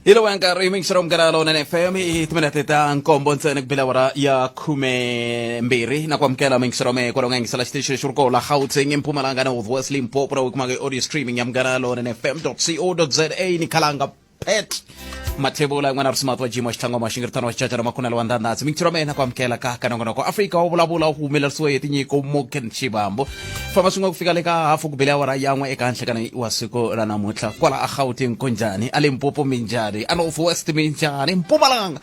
Hi lowu ya nkarhi mixero munghana lonene FM i timinete ta nkombo ntsena ku bela awara ya 12 na ku amukela mixero me kwala u nga yingisela xitichi lexi ri kona la Gauteng eMpumalanga North West Limpopo na u kumaka audio streaming ya munghana lonene FM co za ni khalanga pet mathebula n'wana ri smart wa jima xitlhango ma xingiritano wa xichachana makhuna wa ndhandhatsi mixero me na ku amukela ka ka nongonoko Afrika wa vulavula u humelerisiwe hi tinyiko Morgan Shivambu famba swin'we ku fika le ka hafu ku bele awara yan'we eka nhlekani wa siku ra namuntlha kwala a Gauteng kunjhani a Limpopo minjhani a North West minjhani Mpumalanga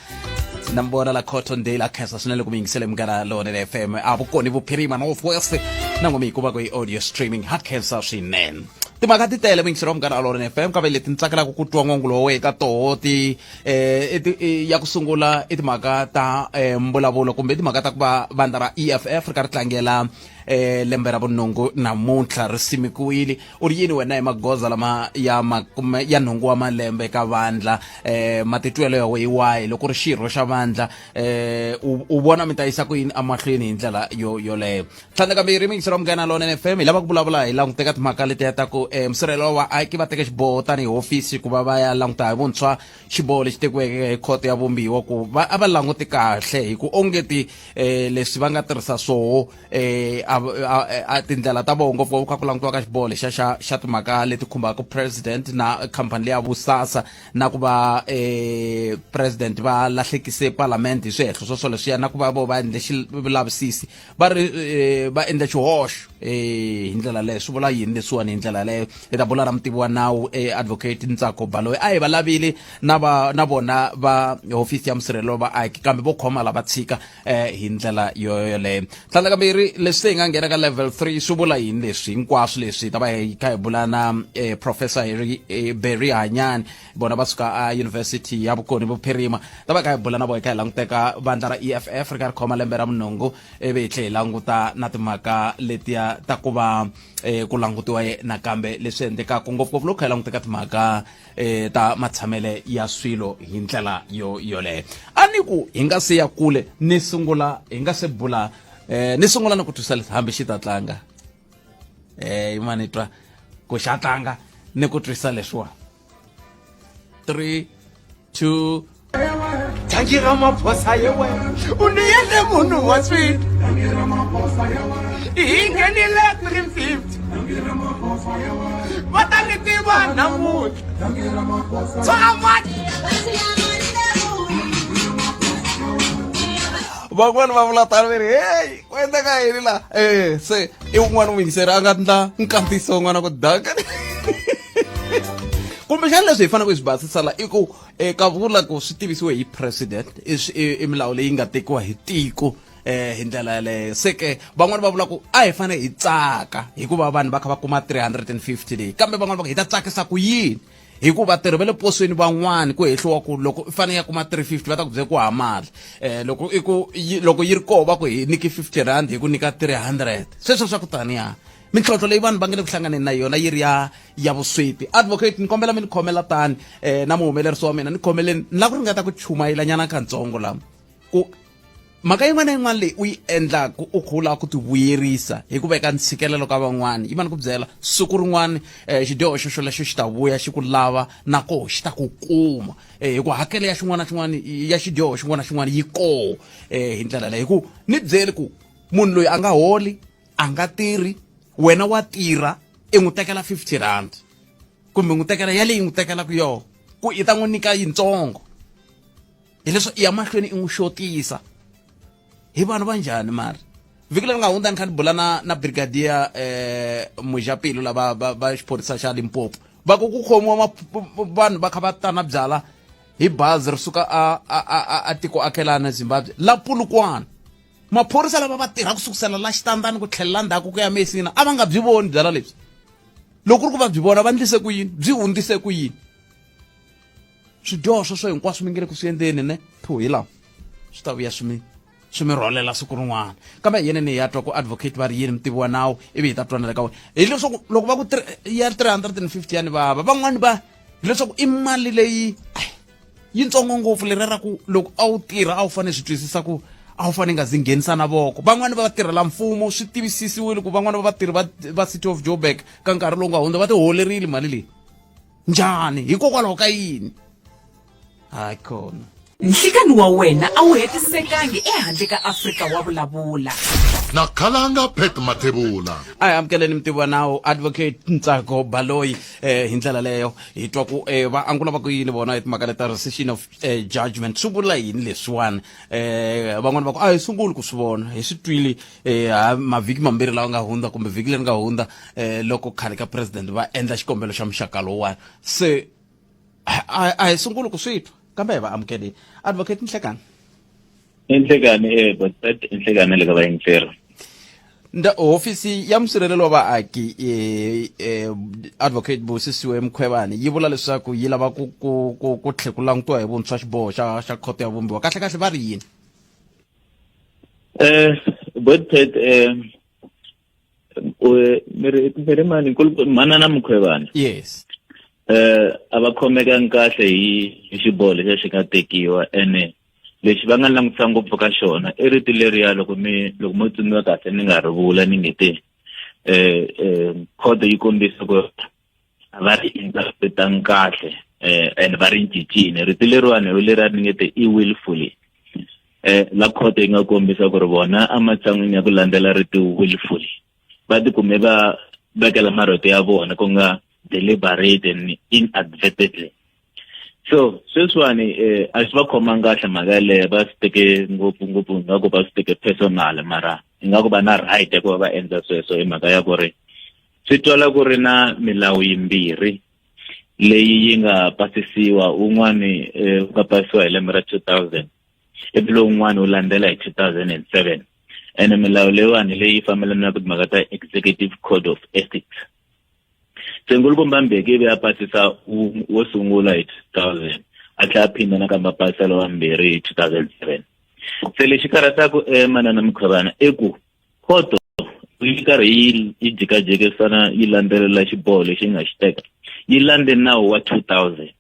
na mi vona la Cottondale a khensa swinene ku mi yingisele munghana lonene FM a vukoni vuphirima North West na n'we mi yi kuma ku hi audio streaming ha khensa swinene timhaka ti tele muyingiseri wa munghana lonene FM kambe leti ni tsakelaka ku twa n'wangulo wa wena ka toho ti eh, ya ku sungula i timhaka ta eh, mbulavulo kumbe i timhaka ta ku va vandla ra EFF ri ka ri tlangela eh, lembe ra vunhungu namuntlha ri simikiwile u ri yini wena hi magoza lama ya makume ya nhungu wa malembe ka vandla eh, matitwelo ya wehe wahi loko ri xirho xa vandla eh, u vona mi ta yisa ku yini emahlweni hi ndlela yo yoleyo tlhandlakambirhi miyingiselo wa munghana lonene fm hi lava ku vulavula hi languteka timhaka letiya ta ku eh, musirhelelo wa vaaki va teke xiboho tanihi hofisi ku va va ya languta hi vuntshwa xiboho lexi tekiweke hi khoto ya vumbiwa ku va a va languti kahle hi ku ongeti eh, leswi va nga tirhisa swoho eh, a tindlela ta voho ngopfungopfu ka ku langutiwa ka xiboho lexa xa xa timhaka leti khumbaka president na khampani leya vusasa na ku va eh, president va lahlekise palamende hi swihehlo swo swoleswiya na ku va vo va endle xivulavisisi va ri eh, va endla xihoxo eh, hi ndlela leyo swi vula yini leswiwani hi ndlela yaleyo hi ta bula na mutivi wa nawu eh, advocate ntsako baloyi a hi va lavile na va na vona va hofisi ya musirhelelo wa vaaki kambe vo khoma lava tshika eh, hi ndlela yoyoleyo tlhandlakambirhi leswi se hi nga nghena ka level 3 swi vula yini leswi hinkwaswo leswi hi ta va hi kha hi bula na eh, professor Harry, eh, Barry Hanyani vona va suka a University ya Vukoni Vuphirima ta va kha hi bula na vona hi kha hi languteka vandla ra EFF ri kha ri khoma lembe ra vunhungu ivi hi tlhe hi languta na timhaka letiya ta ku va eh, ku langutiwa nakambe leswi endlekaka ngopfungopfu loko kha hi languteka timhaka eh, ta matshamele ya swilo hi ndlela yo yoleyo a ni ku hi nga se ya kule ni sungula hi nga se bula eh, ni sungula ni ku twisa leswi hambi xi ta tlanga eh yin'wana ni twa ku xa tlanga ni ku twisa leswiwa 3 2 Thanki Ramaphosa yewe u ni endle munhu wa swilo hi nghenile 350 va ta ni tiva namuntlha tswamati van'wani va vula tano va ri heyi ku endleka yini la e se i un'wana muyingiseri a nga ndla nkandziyiso wun'wana ku daka kumbexana leswi hi faneleke hi swi basisa la i ku eka vula ku swi tivisiwe hi president i milawu leyi nga tekiwa hi tiko eh hi ndlela yaleyo se ke van'wani va vula ku a hi fanele hi tsaka hikuva vanhu va kha va kuma 350 leyi kambe van'wani va ku hi ta tsakisa ku yini hikuva vatirhi va le posweni van'wani ku hehliwa ku loko i fanele ya kuma 350 va ta ku byela ku ha mali um loko i ku loko yi ri koho va ku hi nyiki 50 rand hi ku nyika 300 sweswo swa ku taniya mintlhontlho leyi vanhu va nga le ku hlanganeni na yona yi ri ya ya vusweti advocate ni kombela mi ni khomela tani um na muhumelerisi wa mina ni khomeleni ni lava ku ringeta ku chumayelanyana katsongo lama ku mhaka yin'wana na yin'wana leyi u yi endlaka u kha u lava ku tivuyerisa hi ku veka ntshikelelo ka van'wana yi va ni ku byela siku rin'wana um xidyoho xo xolexo xi ta vuya xi ku lava na koho xi ta ku kuma um hi ku hakelo ya xin'wana na xin'wana ya xidyoho xin'wana na xin'wana yi koho um hi ndlela leyi hi ku ni byeli ku munhu loyi a nga holi a nga tirhi wena wa tirha i n'wi tekela 50 rand kumbe n'wi tekela yaleyi n'wi tekelaka yoho ku i ta n'wi nyika yitsongo hileswo i ya mahlweni i n'wi xotisa hi vanhu va njhani mara vhiki leri nga hundza ni kha ni bula na na brigadier eh Mojapelo lava va, va xiphorisa xa Limpopo va ku ku khomiwa vanhu va kha va ta na byala hi bazi ri suka a a a a tiko akelana Zimbabwe la Polokwane maphorisa lava va tirha ku sukusela la xitandani ku tlhelela ndzhaku ku ya Messina a va nga byi voni byala lebyi loko ku ri ku va byi vona va ndlise ku yini byi hundzise ku yini swidyoho sweswo hinkwaswo mi nge le ku swi endleni ne phu hi lawa swi ta vuya swi mi swi mi rholela siku rin'wana kambe yena ni ya twa ku advocate va ri yini mutivi wa nawu ivi hi ta twanela ka wena hileswaku loko va ku ya 350 ya ni vava van'wani va hileswaku i mali leyi yitsongo ngopfu leri ra ku loko a wu tirha a wu fanele swi twisisa ku a wu fanele nga zi nghenisa na voko van'wani va vatirhela mfumo swi tivisisiwile ku van'wani va vatirhi va va city of joburg ka nkarhi lowu nga hundza va ti holerile mali leyi njhani hikokwalaho ka yini Hayi khona. Nhlikani wa wena a wu hetisekangi ehandle ka Afrika wa vulavula. Na khalanga Pat Mathebula. A hi amukeleni mutivi wa nawu Advocate Ntsako Baloyi. Hi ndlela leyo hi twa ku va angula va ku yini vona hi timhaka leta rescission of judgment, swi vula yini leswiwani? Van'wani va ku a hi sunguli ku swi vona, hi swi twile ha mavhiki mambirhi lawa nga hundza kumbe vhiki leri nga hundza, loko khale ka president va endla xikombelo xa muxaka lowuwani. Se a hi sunguli ku swi twa, kambe hi va amukeleni. Advocate, nhlekani. Inhlekani, but inhlekani le ka vayingiseri. Nda hofisi ya musirhelelo wa vaaki, Advocate Busisiwe Mkhwebane, yi vula leswaku yi lava ku tlhe ku langutiwa hi vuntshwa xiboho xa khoto ya vumbiwa. Kahle kahle va ri yini? Botpet, mi ri mani? Manana Mkhwebane? Yes. A va khomekangi kahle hi xiboho lexi xi nga tekiwa, ene lexi va nga langutisa ngopfu ka xona i rito leriya, loko mo tsundzuka kahle ni nga ri vula, ni nge te khoto yi kombisa ku a va ri interpretangi kahle, and va ri cincile rito leriwani, hi leriya ni nge te i willfully. La khoto yi nga kombisa ku ri vona ematshan'wini ya ku landzela rito willfully, va tikume va vekela marito ya vona, ku nga deliberate and inadvertently. So sweswiwani a swi va khomanga kahle mhaka yaleyo, va swi teke ngopfu ngopfu ingaku va swi teke personal, mara ingaku va na right ya ku va va endla sweswo, hi mhaka ya ku ri swi twala ku ri na milawu yimbirhi leyi yi nga pasisiwa. Wun'wani wu nga pasisiwa hi lembe ra 2000, ivi lowun'wani wu landzela hi 2007, ene milawu leyiwani leyi fambelanaka timhaka ta executive code of ethics. Se nkulukumba Mbeki ivi a pasisa wo sungula hi 2000, a tlhela a phinda nakambe a pasisa lowa mbirhi hi 2007. Se lexi karhataka manana Mkhwebana i ku khoto yi karhi yi jikajikisana, yi landzelela xiboho lexi nga xi teka, yi landze nawu wa 2000.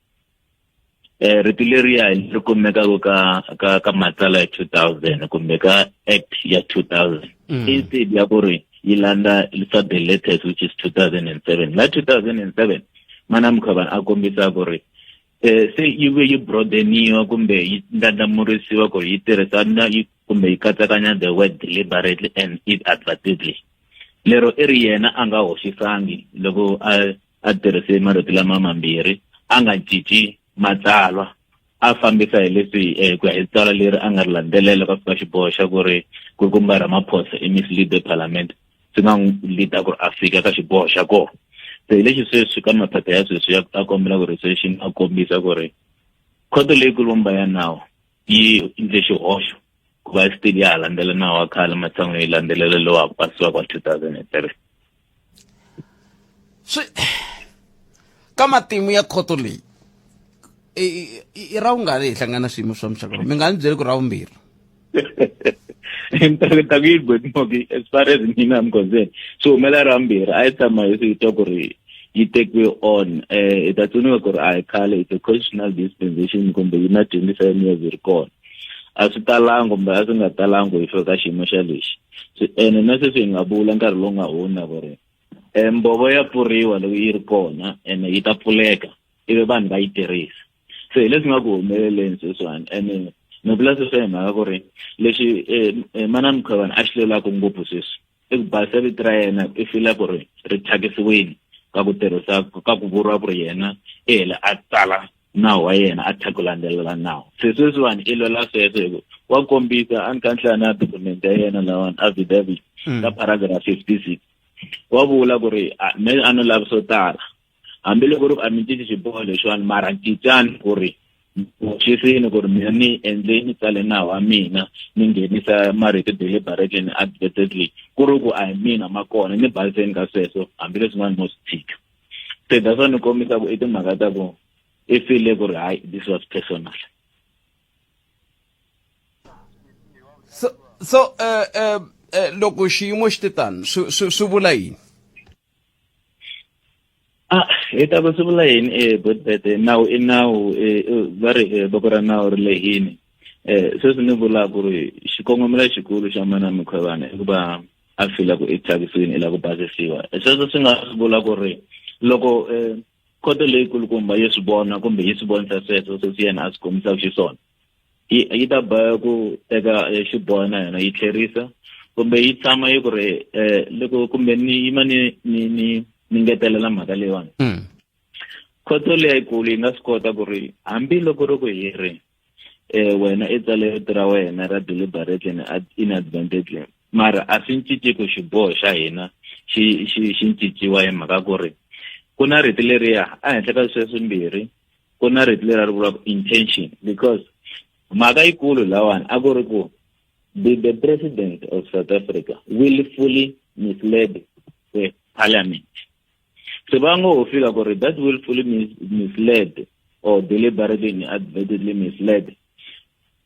Rito leriya ri kumekaka ka matsalwa ya 2000 kumbe ka act ya 2000, instead ya ku ri yi landza swa the latest, which is 2007. La 2007 mana Mkhwebane a kombisa ku ri se yi ve yi broadeniwa kumbe yi ndlandlamurisiwa ku ri yi tirhisana kumbe yi katsakanya the word deliberately and inadvertently. Lero i ri yena a nga hoxisangi loko a tirhise marito lama mambirhi, a nga cinci matsalwa, a fambisa hi leswi ku ya hi tsalwa leri a nga ri landzelela ka fika xiboho xa ku ri kulukumba Ramaphosa i mislead the parliament, swi nga n'wi lead ku ri a fika ka xiboho xa kona. Se hi lexi sweswi ka maphepha ya sweswi ya a kombela ku ri sweswi a kombisa ku ri khoto leyi kulumba ya nawu yi endle xihoxo ku va still ya ha landzela nawu wa khale matshan'wini yi landzelela lowa ha ku pasiwaka wa 2003. Swi ka matimu ya khoto leyi i ra vungani hi hlangana swiyimo swa muxaka lowu? Mi nga ni byeli ku ra vumbirhi. Ta ku yi Godmoki, as far as mina I'm concerned, swi humela ra vumbirhi. A yi tshama hi swi twa ku ri yi tekiwe on. Hi ta tsundzuka ku ri a hi khale, it's a constitutional dispensation, kumbe yi na 27 years yi ri kona. A swi talangi kumbe a swi nga talangi hi fika ka xiyimo xa lexi. Ene na sweswi hi nga vula nkarhi lowu nga hundza ku ri mbhovo ya pfuriwa loko yi ri kona, ene yi ta pfuleka ivi vanhu va yi tirhisa. Se hi leswi nga ku humeleleni sweswiwani. Ene ni vula sweswo hi mhaka ku ri lexi manana Mkhwebane a xi lwelaka ngopfu sweswi i ku basisa vito ra yena. I fila ku ri ri thyakisiwile ka ku tirhisa ka ku vuriwa ku ri yena i hele a tsala nawu wa yena, a tlha ku landzelela nawu. Se sweswiwani i lwela sweswo hi ku wa kombisa a ni ka nhlaya na document ya yena lawani, affidavit, ka paragraph 56 wa vula ku ri me a no lavi swo tala, hambiloko ri ku a mi cinci xiboho lexiwani, mara cincani ku ri hoxisini ku ri mina ni endle ni tsale nawu wa mina, ni nghenisa marito deliberately and advertently, ku ri ku a hi mina ma kona, ni basiseni ka sweswo, hambileswin'wana mo swi tshika. Se that's why ni kombisa ku i timhaka ta ku i file ku ri hayi, this was personal. So loko xiyimo xi te tani, swi vula yini? Ah, hi ta ku swi vula yini? Botbete, nawu i nawu. Va ri voko ra nawu ri lehini. Sweswi ni vula ku ri xikongomelo xikulu xa mana Mkhwebane i ku va a fila ku i thyakisiwini, i lava ku basisiwa. Sweswo swi nga swi vula ku ri loko Khoto leyikulukumba yi swi vona kumbe yi swi vonisa sweswo sweswi yena a swi kombisaka xiswona, yi ta boheka ku teka xiboho na yona yi tlherisa kumbe yi tshama yi ku ri loko kumbe ni yima ni ni ni ni ngetelela mhaka leyiwani. Khoto leyikulu yi nga swi kota ku ri hambiloko ri ku hi ri wena i tsale rito ra wena ra deliberately and inadvertently, mara a swi cinci ku xiboho xa hina xi xi xi cinciwa hi mhaka ku ri ku na rito leriya ehenhla ka sweswo swimbirhi, ku na rito leri a ri vuriwaka intention, because mhaka yikulu lawani a ku ri ku did the president of South Africa willfully misled the parliament. Se va ngo ho fika ku ri that willfully misled or deliberately inadvertently misled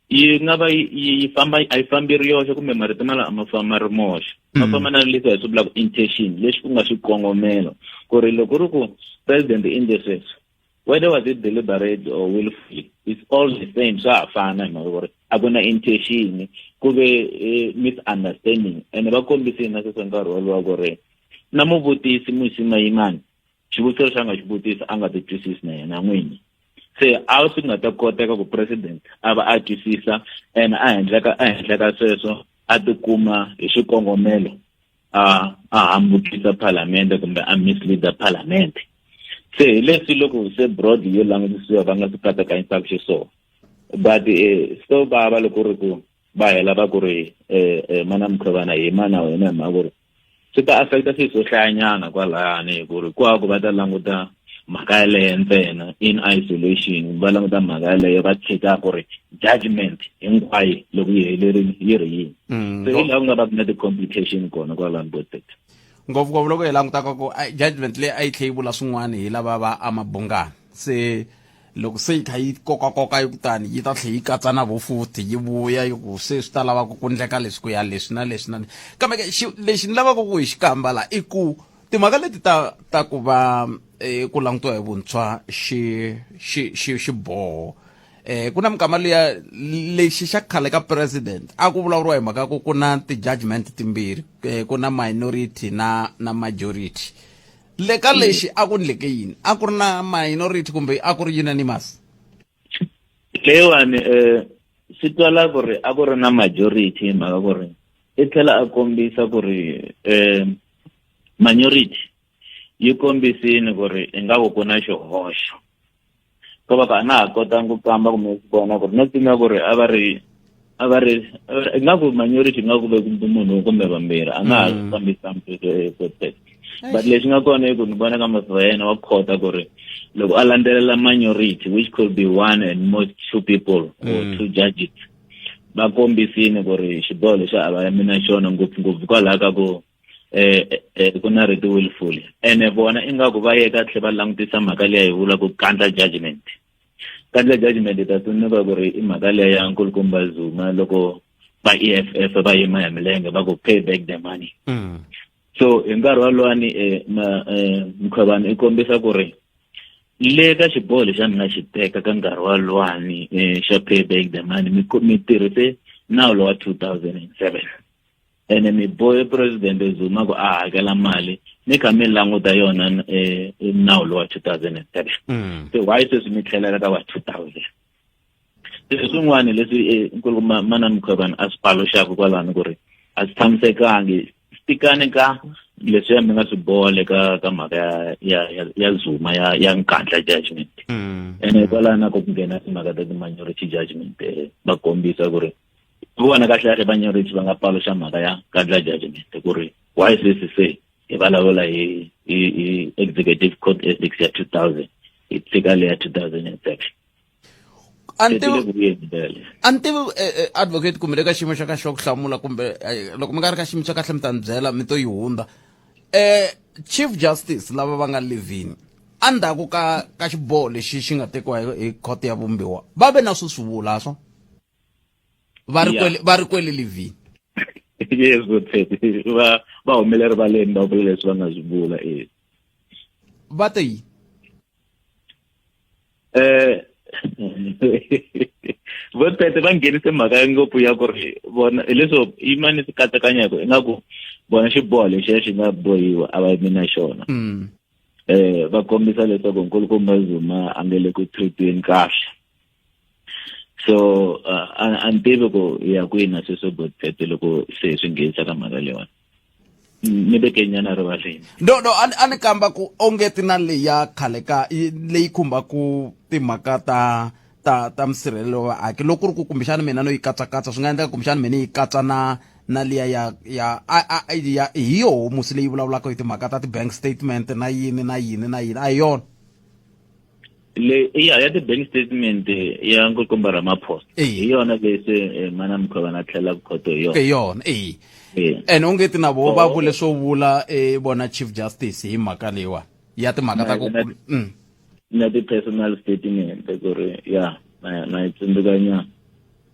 yi nga va yi famba a yi fambi ri yoxe, kumbe marito ma lawa a ma famba ma ri moxe, ma famba na leswi hi swi vulaka intention, leswi ku nga xikongomelo ku ri loko ri ku president i endle sweswo, whether was it deliberate or willfully, it's all the same, swa ha fana hi mhaka ku ri a ku na intention, ku ve misunderstanding. Ene va kombisile na sweswo nkarhi wolowo ku ri na muvutisi Mmusi Maimane xivutiso lexi a nga xi vutisa a nga ti twisisi na yena n'wini, se a swi nga ta koteka ku president a va a twisisa and a henhla ka sweswo a tikuma hi xikongomelo a a hambukisa phalamende kumbe a misleada phalamende. Se hi leswi loko se broad yo langutisiwa va nga swi katsakanyisaka xiswona, but swi vava loko ri ku va hela va ku ri mana Mkhwebane hi mana wena, hi mhaka ku ri swi ta affecta swilo swo hlayanyana kwalayani, hi ku ri kwaku va ta languta mhaka yaleyo ntsena in isolation, va languta mhaka yaleyo va tshika ku ri judgment hinkwayo loko yi helerile yi ri yini. Se hi laha ku nga va ku na ti-complication kona kwalano boteta. Ngopfungopfu loko hi langutaka ku judgment leyi a yi tlhe yi vula swin'wana hi lava va amabungana, se loko se yi kha yi kokakoka yi kutani yi ta tlhe yi katsa na vo futhi yi vuya yi ku se swi ta lava ku ku ndleka leswi ku ya leswi na leswi na leswi. Kambe ke lexi ni lavaka ku hi xi kamba la i ku timhaka leti ta ku va ku langutiwa hi vuntshwa xi xi xi xiboho, ku na minkama liya lexi xa khale ka president a ku vulavuriwa hi mhaka ku ku na ti-judgment timbirhi, ku na minority na majority. Le ka lexi a ku ndleke yini? A ku ri na minority kumbe a ku ri unanimous? Leyiwani swi twala ku ri a ku ri na majority, hi mhaka ku ri i tlhela a kombisa ku ri minority yi kombisini ku ri ingaku ku na xihoxo, ko va ka a na ha kotangi ku kamba kumbe ku vona ku ri no pima ku ri a va ri ingaku minority ingaku ve kumbe munhu kumbe vambirhi, a nga ha kambisa mpfeke. But lexi nga kona i ku ni vona ka masiva ya yena wa khota ku ri loko a landzelela minority, which could be one and most two people or two judges, va kombisini ku ri xiboho lexi a va yimi na xona, ngopfungopfu kwalaho ka ku ku na rito willfully. Ene vona ingaku va ye ka tlhe va langutisa mhaka liya hi vula ku Nkandla judgment. Nkandla judgment hi ta tsundzuka ku ri i mhaka liya ya nkulukumba Zuma loko va EFF va yima hi milenge va ku pay back the money. So hi nkarhi walowani Mkhwebane i kombisa ku ri le ka xiboho lexi a mi nga xi teka ka nkarhi walowani xa pay back the money, mi tirhise nawu lowa 2007 ene mi bohe president Zuma ku a hakela mali mi kha mi languta yona nawu lowa 2007. Se why sweswi mi tlhelela ka wa 2000? Se swin'wana leswi nkulukumba mana Mkhwebane a swi paluxaka kwalano ku ri a swi tshamisekangi, swi tikani ka leswiya mi nga swi boha le ka mhaka ya Zuma ya Nkandla judgment. Ene kwalano na ku nghena timhaka ta ti-minority judgment, va kombisa ku ri vona kahle kahle minority va nga paluxa mhaka ya Nkandla judgment ku ri why sweswi se hi vulavula hi executive code ethics ya 2000, hi tshika leya 2007. A ni tivi advocate kumbe le ka xiyimo xa kahle xa ku hlamula kumbe loko mi nga ri ka xiyimo xa kahle mi ta ni byela mi to yi hundza. Chief Justice lava va nga livini endzhaku ka xiboho lexi xi nga tekiwa hi khoto ya vumbiwa va ve na swo swi vula swo va ri kwele, va ri kwele livini? Yes, va humele rivaleni va vula leswi va nga swi vula. Va te yini? Vo tete va nghenise mhaka ya ngopfu ya ku ri vona hileswo yimani swi katsakanyaka ingaku vona xiboho lexiya xi nga bohiwa a va yimi na xona. Va kombisa leswaku nkulukumba Zuma a nge le ku treat-weni kahle. So a ni tivi ku ya kwini na sweswo Godfrey loko se hi swi nghenisa ka mhaka leyiwani. Ni veke nyana rivaleni. No no a ni kamba ku onge ti na leyi ya khale ka leyi khumbaku timhaka ta ta ta musirhelelo wa vaaki loko ku ri ku kumbexana mina no yi katsakatsa swi nga endleka kumbexana mina yi katsa na na liya ya ya a a ya hi yoho musi leyi vulavulaka hi timhaka ta ti-bank statement na yini na yini na yini a hi yona le ya ya ti-bank statement ya nkulukumba Ramaphosa hi yona leyi se mana Mkhwebane a tlhela khoto hi yona hi yona eya and onge ti na vo va vule swo vula vona chief justice hi mhaka leyiwa ya timhaka ta ku na ti-personal statement ku ri ya na na yi tsundzuka nyana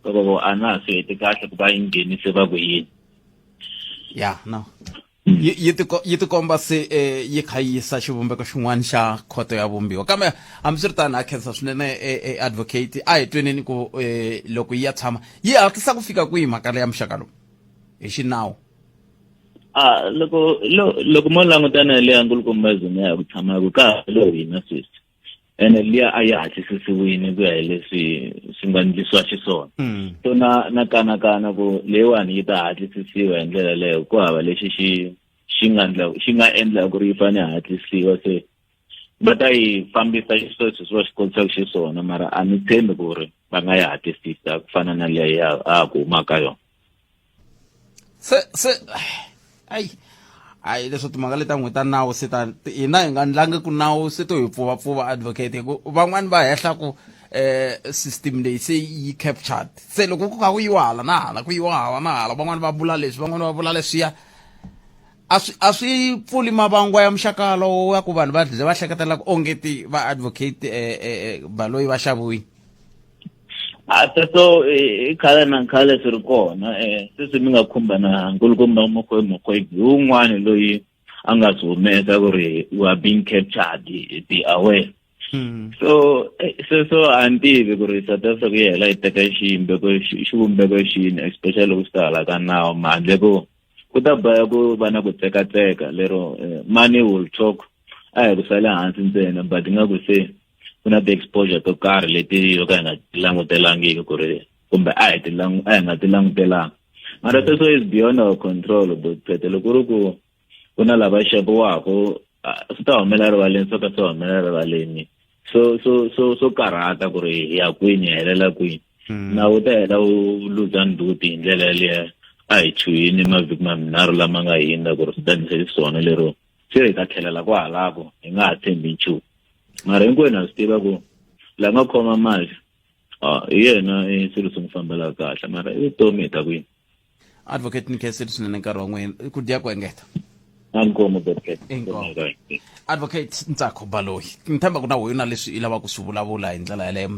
loko vo a na ha swi heti kahle ku va yi nghenise va ku yini ya no yi tiko yi tikomba se eh, yi kha yi yisa xivumbeko xin'wana xa khoto ya vumbiwa kambe hambiswiritano ha khensa swinene eh, eh, advocate a hi tweneni ku eh, loko yi ya tshama yi hatlisa ku fika kwihi mhaka leya muxaka lowu hi xinawu a loko loko mo langutana le ya nkulukumba Zuma ya ku tshamaka ka ha lo hina sweswi ene liya a yi hatlisisiwile ku ya hi leswi swi nga ndlisiwa xiswona so na na kanakana ku leyiwani yi ta hatlisisiwa hi ndlela leyo ku hava lexi xi xi nga ndla xi nga endla ku ri yi fanele hatlisiwa se va ta yi fambisa xisweswo swi va swi kotisaka xiswona mara a ni tshembi ku ri va nga yi hatlisisa ku fana na leyi ya ha ku huma ka yona se se ayi hayi leswo timhaka leti ta n'wi ta nawu se ta hina hi nga ndlangi ku nawu se to hi pfuvapfuva advocate hi ku van'wani va hehla ku eh system leyi se yi captured se loko ku kha ku yiwa hala na hala ku yiwa hala na hala van'wani va vula leswi van'wani va vula leswiya a swi a swi pfuli mavangwa ya muxaka lowo ya ku vanhu va ze va hleketela ku ongeti va advocate eh, eh, eh baloyi va xaviwile A sweswo i khale na khale swi ri kona um sweswi mi nga khumba na nkulukumba Mokgwebi hi wun'wani loyi a nga swi humesa ku ri we are being captured be aware so sweswo a ni tivi ku ri South Africa yi hela yi teka xiyimbeko xivumbeko xini especially loko swi ta hala ka nawu handle ko ku ta boha ku va na ku tsekatseka lero money will talk a hi ku sale hansi ntsena but ingaku se ku na ti-exposure to karhi leti yo ka hi nga ti langutelangiki ku ri kumbe a hi ti a hi nga ti langutelanga mara sweswo is beyond our control but phete loko ku ri ku ku na lava xaviwaka swi ta humela rivaleni swo ka swi humela rivaleni so so so swo karhata ku ri hi ya kwini hi helela kwini na wu ta hela wu luza ndzhuti hi ndlela yaliya a hi chuhini mavhiki manharhu lama nga hindza ku ri swi ta ndlisa xiswona lero se hi ta tlhelela kwahalako hi nga ha tshembi nchumu mara hinkwenu ha swi tiva ku la nga khoma mali hi yena i swilo swi n'wi fambelaka kahle mara i vutomi hi ta ku yini advocate ni khensile swinene nkarhi wa n'wina ku dya ku engeta inkomu advocate Inkomu. Advocate Ntsako Baloyi ni tshemba ku na wena na leswi i lavaka ku swi vulavula hi ndlela yaleyo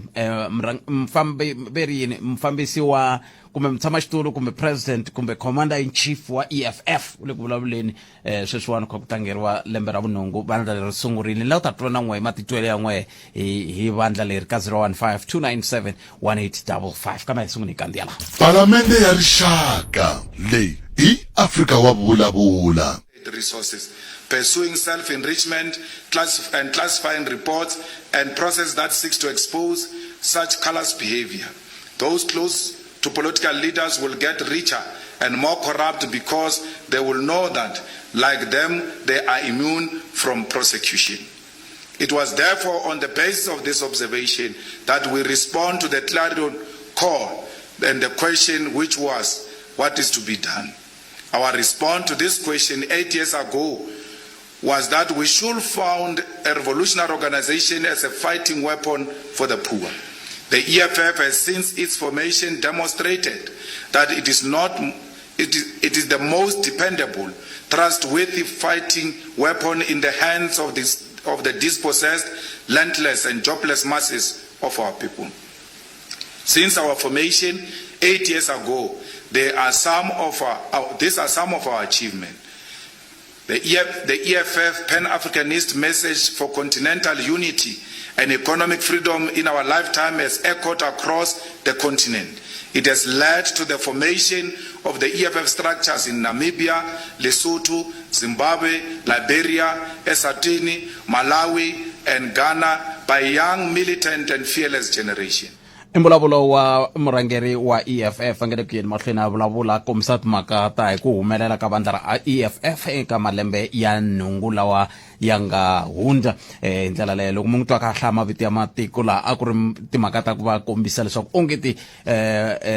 mufambi ve ri yini mufambisi wa kumbe mutshamaxitulu kumbe president kumbe commander in chief wa EFF u le ku vulavuleni sweswiwani kha ku tlangeriwa lembe ra vunhungu vandla leri sungurile ni lava ku ta twa na n'we matitwelo ya n'we hi hi vandla leri ka 015 297 1855 kambe hi sungule hi kandziya laha Palamende ya Rixaka leyi i Afrika wa Vulavula. Resources, pursuing self-enrichment class and classifying reports and process that seeks to expose such callous behavior. Those close to political leaders will get richer and more corrupt because they will know that, like them, they are immune from prosecution. It was therefore on the basis of this observation that we respond to the clarion call and the question which was, what is to be done? Our response to this question 8 years ago was that we should found a revolutionary organization as a fighting weapon for the poor. The EFF has since its formation demonstrated that it is not it is, it is the most dependable, trustworthy fighting weapon in the hands of, this, of the dispossessed, landless and jobless masses of our people. Since our formation 8 years ago, there are some of our, our, these are some of our achievements. The, EF, the EFF Pan-Africanist message for continental unity and economic freedom in our lifetime has echoed across the continent. It has led to the formation of the EFF structures in Namibia, Lesotho, Zimbabwe, Liberia, Eswatini, Malawi, and Ghana by a young, militant, and fearless generation. I mbulavulo wa murhangeri wa EFF a nga le ku yeni mahlweni a vulavula a kombisa timhaka ta hi ku humelela ka vandla ra EFF eka malembe ya nhungu lawa ya nga hundza. Hi ndlela leyo loko mi n'wi twa ka hlaya mavito ya matiko laha a ku ri timhaka ta ku va kombisa leswaku onge ti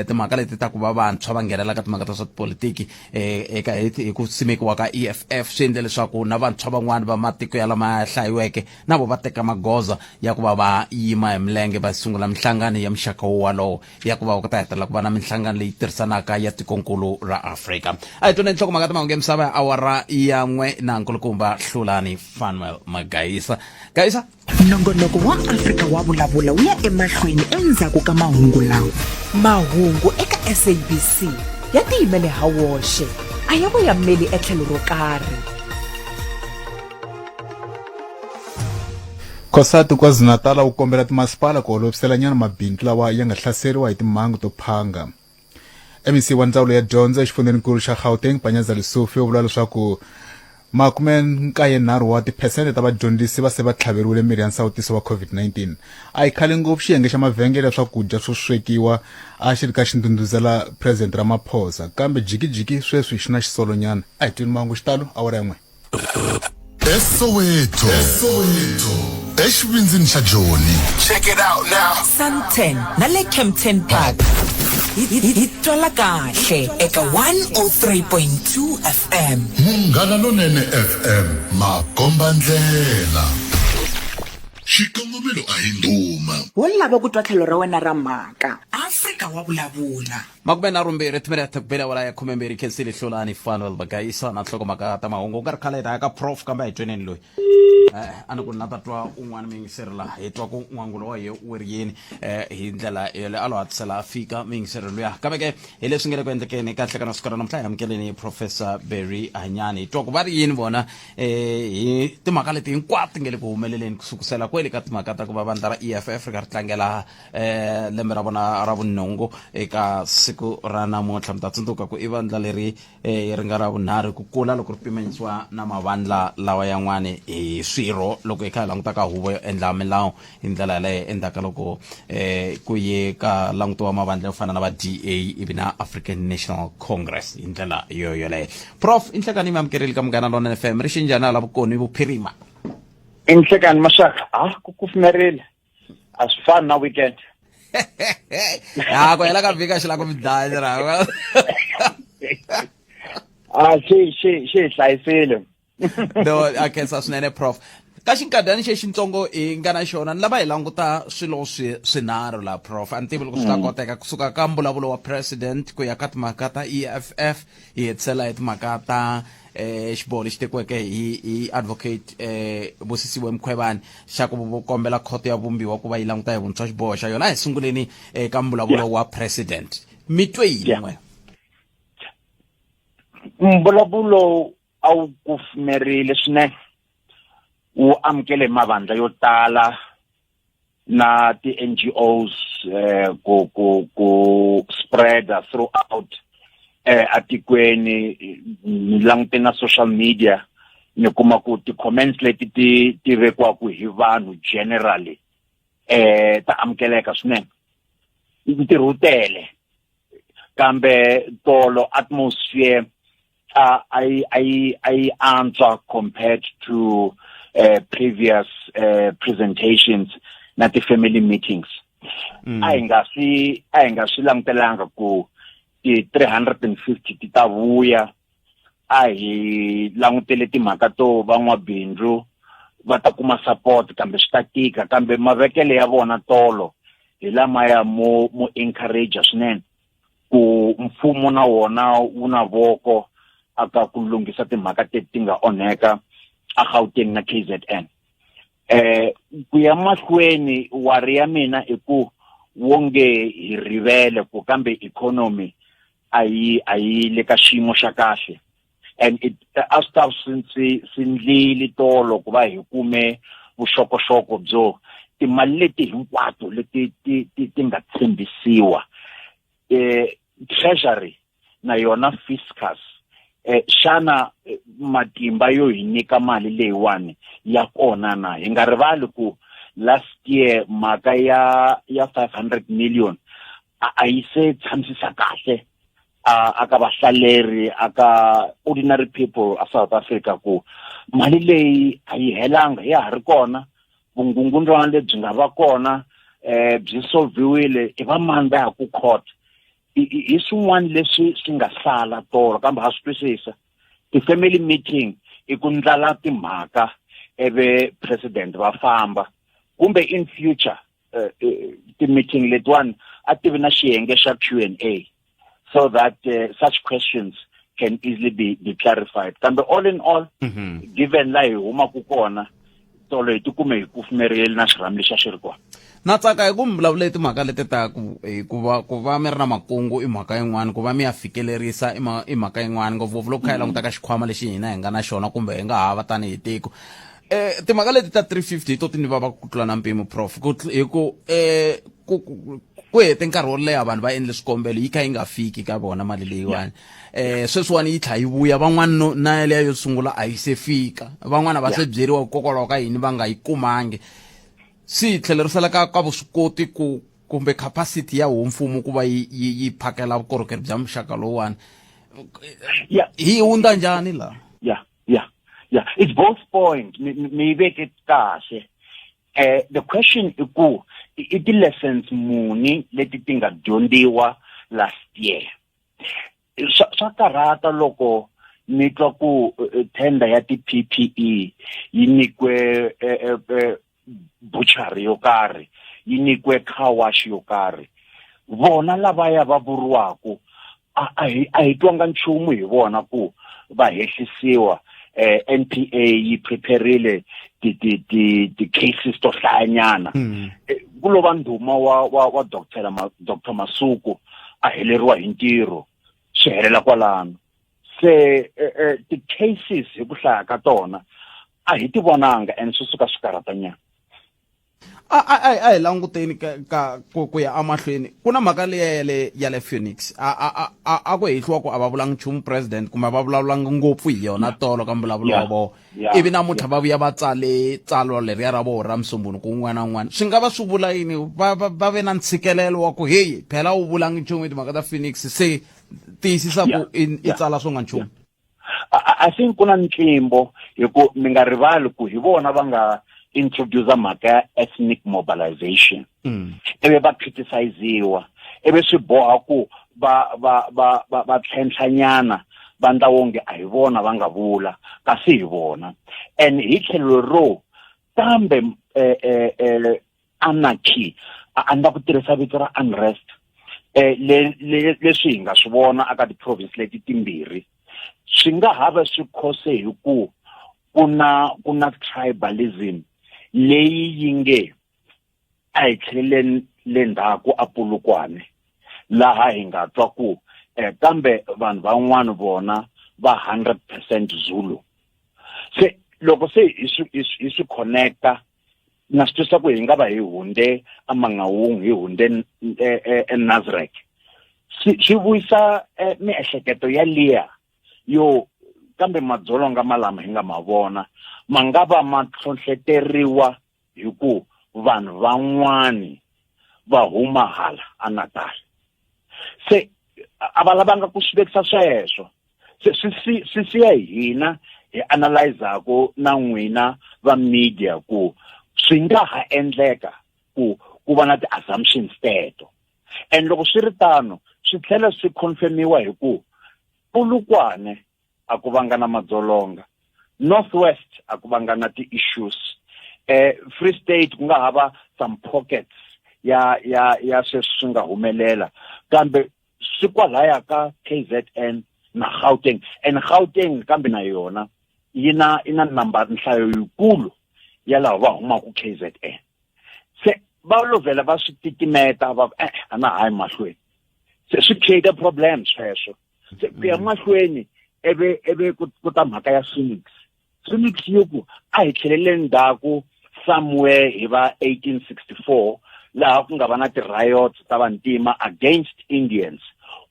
timhaka leti ta ku va vantshwa va nghenela ka timhaka ta swa tipolitiki eka hi ku simekiwa ka EFF swi endle leswaku na vantshwa van'wana va matiko ya lama hlayiweke na vo va teka magoza ya ku va va yima hi milenge va sungula minhlangano ya muxaka wowalowo ya ku va ku ta hetelela ku va na minhlangano leyi tirhisanaka ya tikonkulu ra Afrika. A hi twaneni nhlokomhaka ta mahungu ya misava ya awara ya n'we na nkulukumba Hlulani Fanuel Magaisa. Gaisa. Nongonoko wa Afrika wa Vulavula wu ya emahlweni endzhaku ka mahungu lawa. Mahungu eka SABC ya tiyimele ha woxe, a ya voyameli etlhelo ro karhi. COSATU KwaZulu-Natal wu kombela timasipala ku holoviselanyana mabindzu lawa ya nga hlaseriwa hi timhangu to phanga. MEC wa ndzawulo ya dyondzo exifundzheninkulu xa Gauteng Panyaza Lesufi u vula leswaku makume nkaye nharhu wa tiphesente ta vadyondzisi va se va tlhaveriwile mirhi ya nsawutiso wa COVID-19. A yi khale ngopfu xiyenge xa mavhengele ya swakudya swo swekiwa a xi ri ka xi ndhundhuzela President Ramaphosa, kambe jikijiki sweswi xi na xisolonyana. A hi tweni mahungu xitalo awara ya n'we. eSoweto eSoweto exivindzini xa Joni Check it out now. Sandton na le Kempton Park. Hi, hi, hi twala kahle eka 103.2 FM. Munghana Lonene FM makomba ndlela xikongomelo a hi ndhuma Wo lava ku twa tlhelo ra wena ra mhaka. Afrika wa vulavula. Makumenharhumbirhi timinete ku bela awara ya khumembirhi khensile hlulani fanuel bagayisa na nhlokomhaka ta mahungu ku nga ri khale hi ta ya ka prof kambe a hi tweneni loyi. A ni ku na ta twa un'wana muyingiseri laha hi twa ku n'wangulo wa ye wu ri yini hi ndlela yeleyo a lo hatlisela a fika muyingiseri luya kambe ke hi leswi nge le ku endlekeni ka nhlekani wa siku ra namuntlha hi amukeleni professor Barry Hanyani hi twa ku va ri yini vona hi timhaka leti hinkwato ti nge le ku humeleleni ku sukusela kwele ka timhaka ta ku va vandla ra EFF ri ka ri tlangela lembe ra vona ra vunhungu eka siku ra namuntlha. Mi ta tsundzuka ku i vandla leri ri nga ra vunharhu ku kula loko ri pimanyisiwa na mavandla lawa yan'wani hi swirho loko hi kha hi languta ka huvo yo endla milawu hi ndlela yaleyo endzhaku ka loko ku ye ka langutiwa mavandla yo fana na va DA ivi na African National Congress hi ndlela yo yoleyo. Prof, i nhlekani mi amukerile ka Munghana Lonene FM ri xinjhani hala Vukoni Vuphirima? I nhlekani maxaka, a ku kufumerile. A swi fani na weekend. Ya ku hela ka vhiki a xi lava ku mi dlaya ra. A xi xi xi hi hlayisile. No, a khensa swinene prof. Ka xinkadyana xexi xitsongo hi nga na xona ni lava hi languta swilo swi swinharhu la prof. A ni tivi loko swi ta koteka kusuka ka mbulavulo wa president ku ya ka timhaka ta EFF hi hetisela hi timhaka ta xiboho lexi tekiweke hi hi advocate Busisiwe Mkhwebane xa ku kombela khoto ya vumbiwa ku va yi languta hi vuntshwa xiboho xa yona. A hi sunguleni eka mbulavulo wa president. Mi twe yini n'we? Mbulavulo a wu kufumerile swinene, wu amukele mavandla yo tala na ti-N G Os ku ku ku spread-a throughout atikweni. Ni langute na social media ni kuma ku ti-comments leti ti ti vekiwaka hi vanhu generally ta amukeleka swinene. Ntirho wu tele kambe tolo atmosphere a a yi a yi antswa compared to previous presentations na ti-family meetings. A hi nga swi a hi nga swi langutelanga ku ti 350 ti ta vuya. A hi langutele timhaka to van'wabindzu va ta kuma support kambe swi ta tika, kambe mavekele ya vona tolo hi lamaya mo mo encourage swinene ku mfumo na wona wu na voko aka ku lunghisa timhaka teti ti nga onheka a Gauteng na KZN. Ku ya mahlweni wari ya mina i ku wonge hi rivele ku kambe economy a yi a yi le ka xiyimo xa kahle, and it a swi ta swi swi swi ndlile tolo ku va hi kume vuxokoxoko byo Timali leti hinkwato leti ti ti ti nga tshembisiwa, treasury na yona fiscus, xana matimba yo hi nyika mali leyiwani ya kona na? Hi nga rivali ku last year mhaka ya 500 million a yi se tshamisisa kahle a ka vahlaleri, a ka ordinary people a South Africa, ku mali leyi a yi helanga, ya ha ri kona. Vungungundwana lebyi nga va kona byi solviwile, i va mani va ya ku court? Hi swin'wana leswi swi nga sala tolo, kambe ha swi twisisa ti-family meeting i ku ndlala timhaka eve president va famba, kumbe in future ti-meeting letiwani a ti vi na xiyenge xa Q&A so that such questions can easily be clarified. Kambe all in all, given la hi humaku kona, tolo hi tikume hi kufumerile na xirhami lexi a xi ri kona. Na tsaka hi ku mi vulavula timhaka leti ta ku hikuva ku va mi ri na makungu i mhaka yin'wana, ku va mi ya fikelerisa i mhaka yin'wana, ngopfungopfu loko kha hi languta ka xikhwama lexi hina hi nga na xona kumbe hi nga hava tanihi tiko. Timhaka leti ta 350 hi to ti ni vava ku tlula na mpimo, prof, ku hi ku ku hete nkarhi wo leha vanhu va endle swikombelo, yi kha yi nga fiki ka vona mali leyiwani. Sweswiwani yi tlha yi vuya, van'wani no na yaleyo yo sungula a yi se fika, van'wana va se byeriwa hikokwalaho ka yini va nga yi kumangi. Swi hi tlhelerisela ka vuswikoti ku kumbe capacity ya wo mfumo ku va yi phakela vukorhokeri bya muxaka lowuwani. Hi hundza njhani laha? Yeah, it's both point. Mi yi veke kahle. The question i ku i ti-lessons muni leti ti nga dyondziwa last year? Swa karhata loko mi twa ku tender ya ti-PPE yi nyikwe butchery yo karhi, yi nyikwe car wash yo karhi. Vona lavaya va vuriwaku a hi twanga nchumu hi vona ku va hehlisiwa. NPA yi preparile ti cases to hlayanyana. Ku lo va ndhuma wa Dr Masuku a heleriwa hi ntirho, swi helela kwalano. Se ti-cases hi ku hlaya ka tona a hi ti vonanga, and swi suka swi karhatanyana. A hi languteni ka ku ya amahlweni, ku na mhaka leya ya le Phoenix. A ku hehliwa ku a va vulanga nchumu president, kumbe va vulavulanga ngopfu hi yona tolo ka mbulavulo wa vona, ivi namuntlha va vuya va tsale tsalwa leriya ra vona ra Musumbunuko wun'wana na wun'wana. Swi nga va swi vula yini? Va ve na ntshikelelo wa ku heyi, phela wu vulangi nchumu hi timhaka ta Phoenix, se tiyisisa ku i tsala swo nga nchumu? I think ku na ntlimbo, hi ku mi nga rivali ku hi vona va nga introduce mhaka ya ethnic mobilization, ivi va criticiziwa, ivi swi boha ku va tlhentlhanyana, va ndla wonge a hi vona va nga vula, kasi hi vona. And hi tlhelo ro kambe anarchy, a ni la ku tirhisa vito ra unrest, le leswi hi nga swi vona aka ti-province leti timbirhi, swi nga ha va swi khose hi ku na tribalism leyi yi nge a hi tlheleleni le ndzhaku a Polokwane, laha hi nga twa ku kambe vanhu van'wana vona va 100% Zulu. Se loko se hi swi connecta, na swi twisisa ku hi nga va hi hunde aMangaung, hi hunde eNasrec, swi vuyisa miehleketo ya liya yo. Kambe madzolonga malama hi nga ma vona ma nga va ma tlhontlheteriwa hi ku vanhu van'wani va huma hala a Natal, se a va lavanga ku swi vekisa sweswo. Se swi siya hina hi analyzaku na n'wina va media ku swi nga ha endleka ku va na ti-assumptions teto. And loko swi ri tano, swi tlhela swi confirmiwa hi ku Polokwane a ku vanga na madzolonga, North West a ku vanga na ti-issues, Free State ku nga hava some pockets ya sweswi swi nga humelela, kambe swi kwalaya ka KZN na Gauteng. And Gauteng kambe na yona yi na number, nhlayo yikulu ya lava va humaka KZN. Se va lo vhela va swi titimeta, va ku a na hayi mahlweni. Se swi create problem sweswo. Se ku ya mahlweni, eve ku ta mhaka ya Phoenix. Phoenix yi ku a hi tlheleleni ndzhaku. Somewhere hi va 1864, laha ku nga va na ti-riots ta vantima against Indians,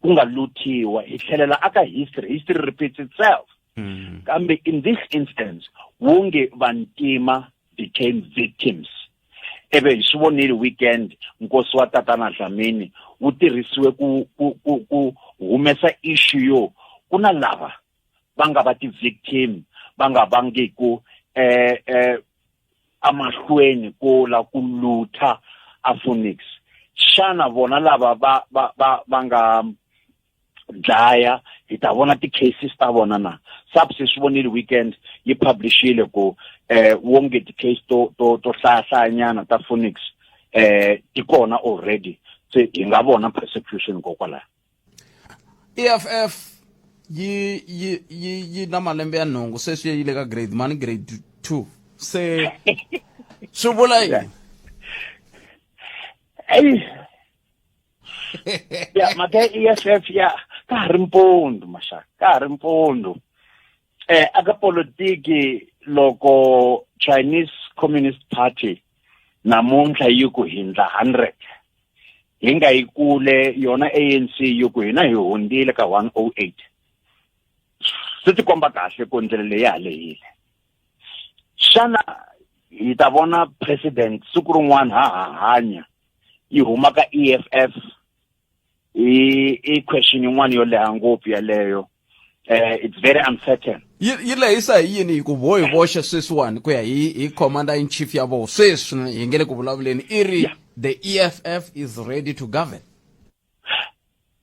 ku nga luthiwa. Hi tlhelela aka history, history repeats itself. Kambe in this instance, wonge vantima became victims. Eve hi swi vonile weekend, nkosi wa Tatana Dlamini wu tirhisiwe ku humesa issue yo ku na lava va nga va ti-victim, va nga vangiku amahlweni ko la ku lutha a Phoenix. Xana vona lava va nga dlaya, hi ta vona ti-cases ta vona na? SAPS swi vonile weekend, yi publishile ku wonge ti-case to hlayahlayanyana ta Phoenix ti kona already, se hi nga vona persecution kokwalaho. EFF yi na malembe ya 8 sweswi, yi le ka grade mani, grade 2, se swi vula yini? Eyi ya, mhaka ya EFF ya ka ha ri mpundzu, maxaka, ka ha ri mpundzu. Aka politiki, loko Chinese Communist Party namuntlha yi ku hindla 100, hi nga yi kule yona ANC yi ku hina hi hundzile ka 108. Swi ti komba kahle ku ndlela leyi ya ha lehile. Xana hi ta vona president siku rin'wana ha hanya yi huma ka EFF? I question yin'wana yo leha ngopfu yaleyo. It's very uncertain. Yi lehisa hi yini? Hi ku vo hi voxe sweswiwani, ku ya hi commander in chief ya vo sweswi hi nge le ku vulavuleni, i ri the EFF is ready to govern.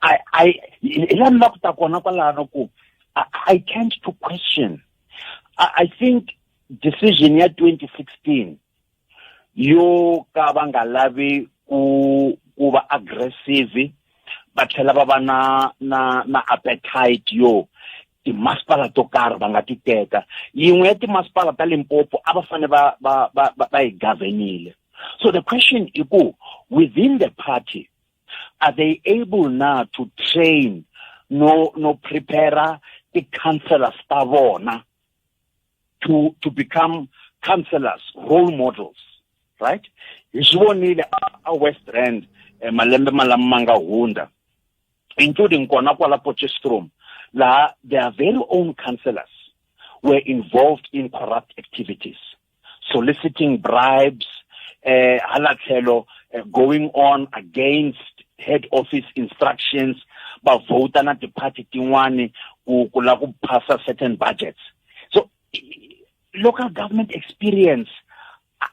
I hi laha ni la ku ta kona kwalano ku I tend to question. I think decision ya 2016 yo ka va nga lavi ku va aggressive, va tlhela va va na appetite yo timasipala to karhi va nga ti teka. Yin'we ya timasipala ta Limpopo a va fane va yi governile. So the question i ku within the party, are they able now to train no prepare ti-councillors ta vona to become councillors, role models, right? Hi swi vonile a West Rand malembe malama ma nga hundza, including kona kwala Potchefstroom, laha their very own councillors were involved in corrupt activities, soliciting bribes, hala tlhelo going on against head office instructions, va vhota na ti-party tin'wani ku la ku phasa certain budgets. So local government experience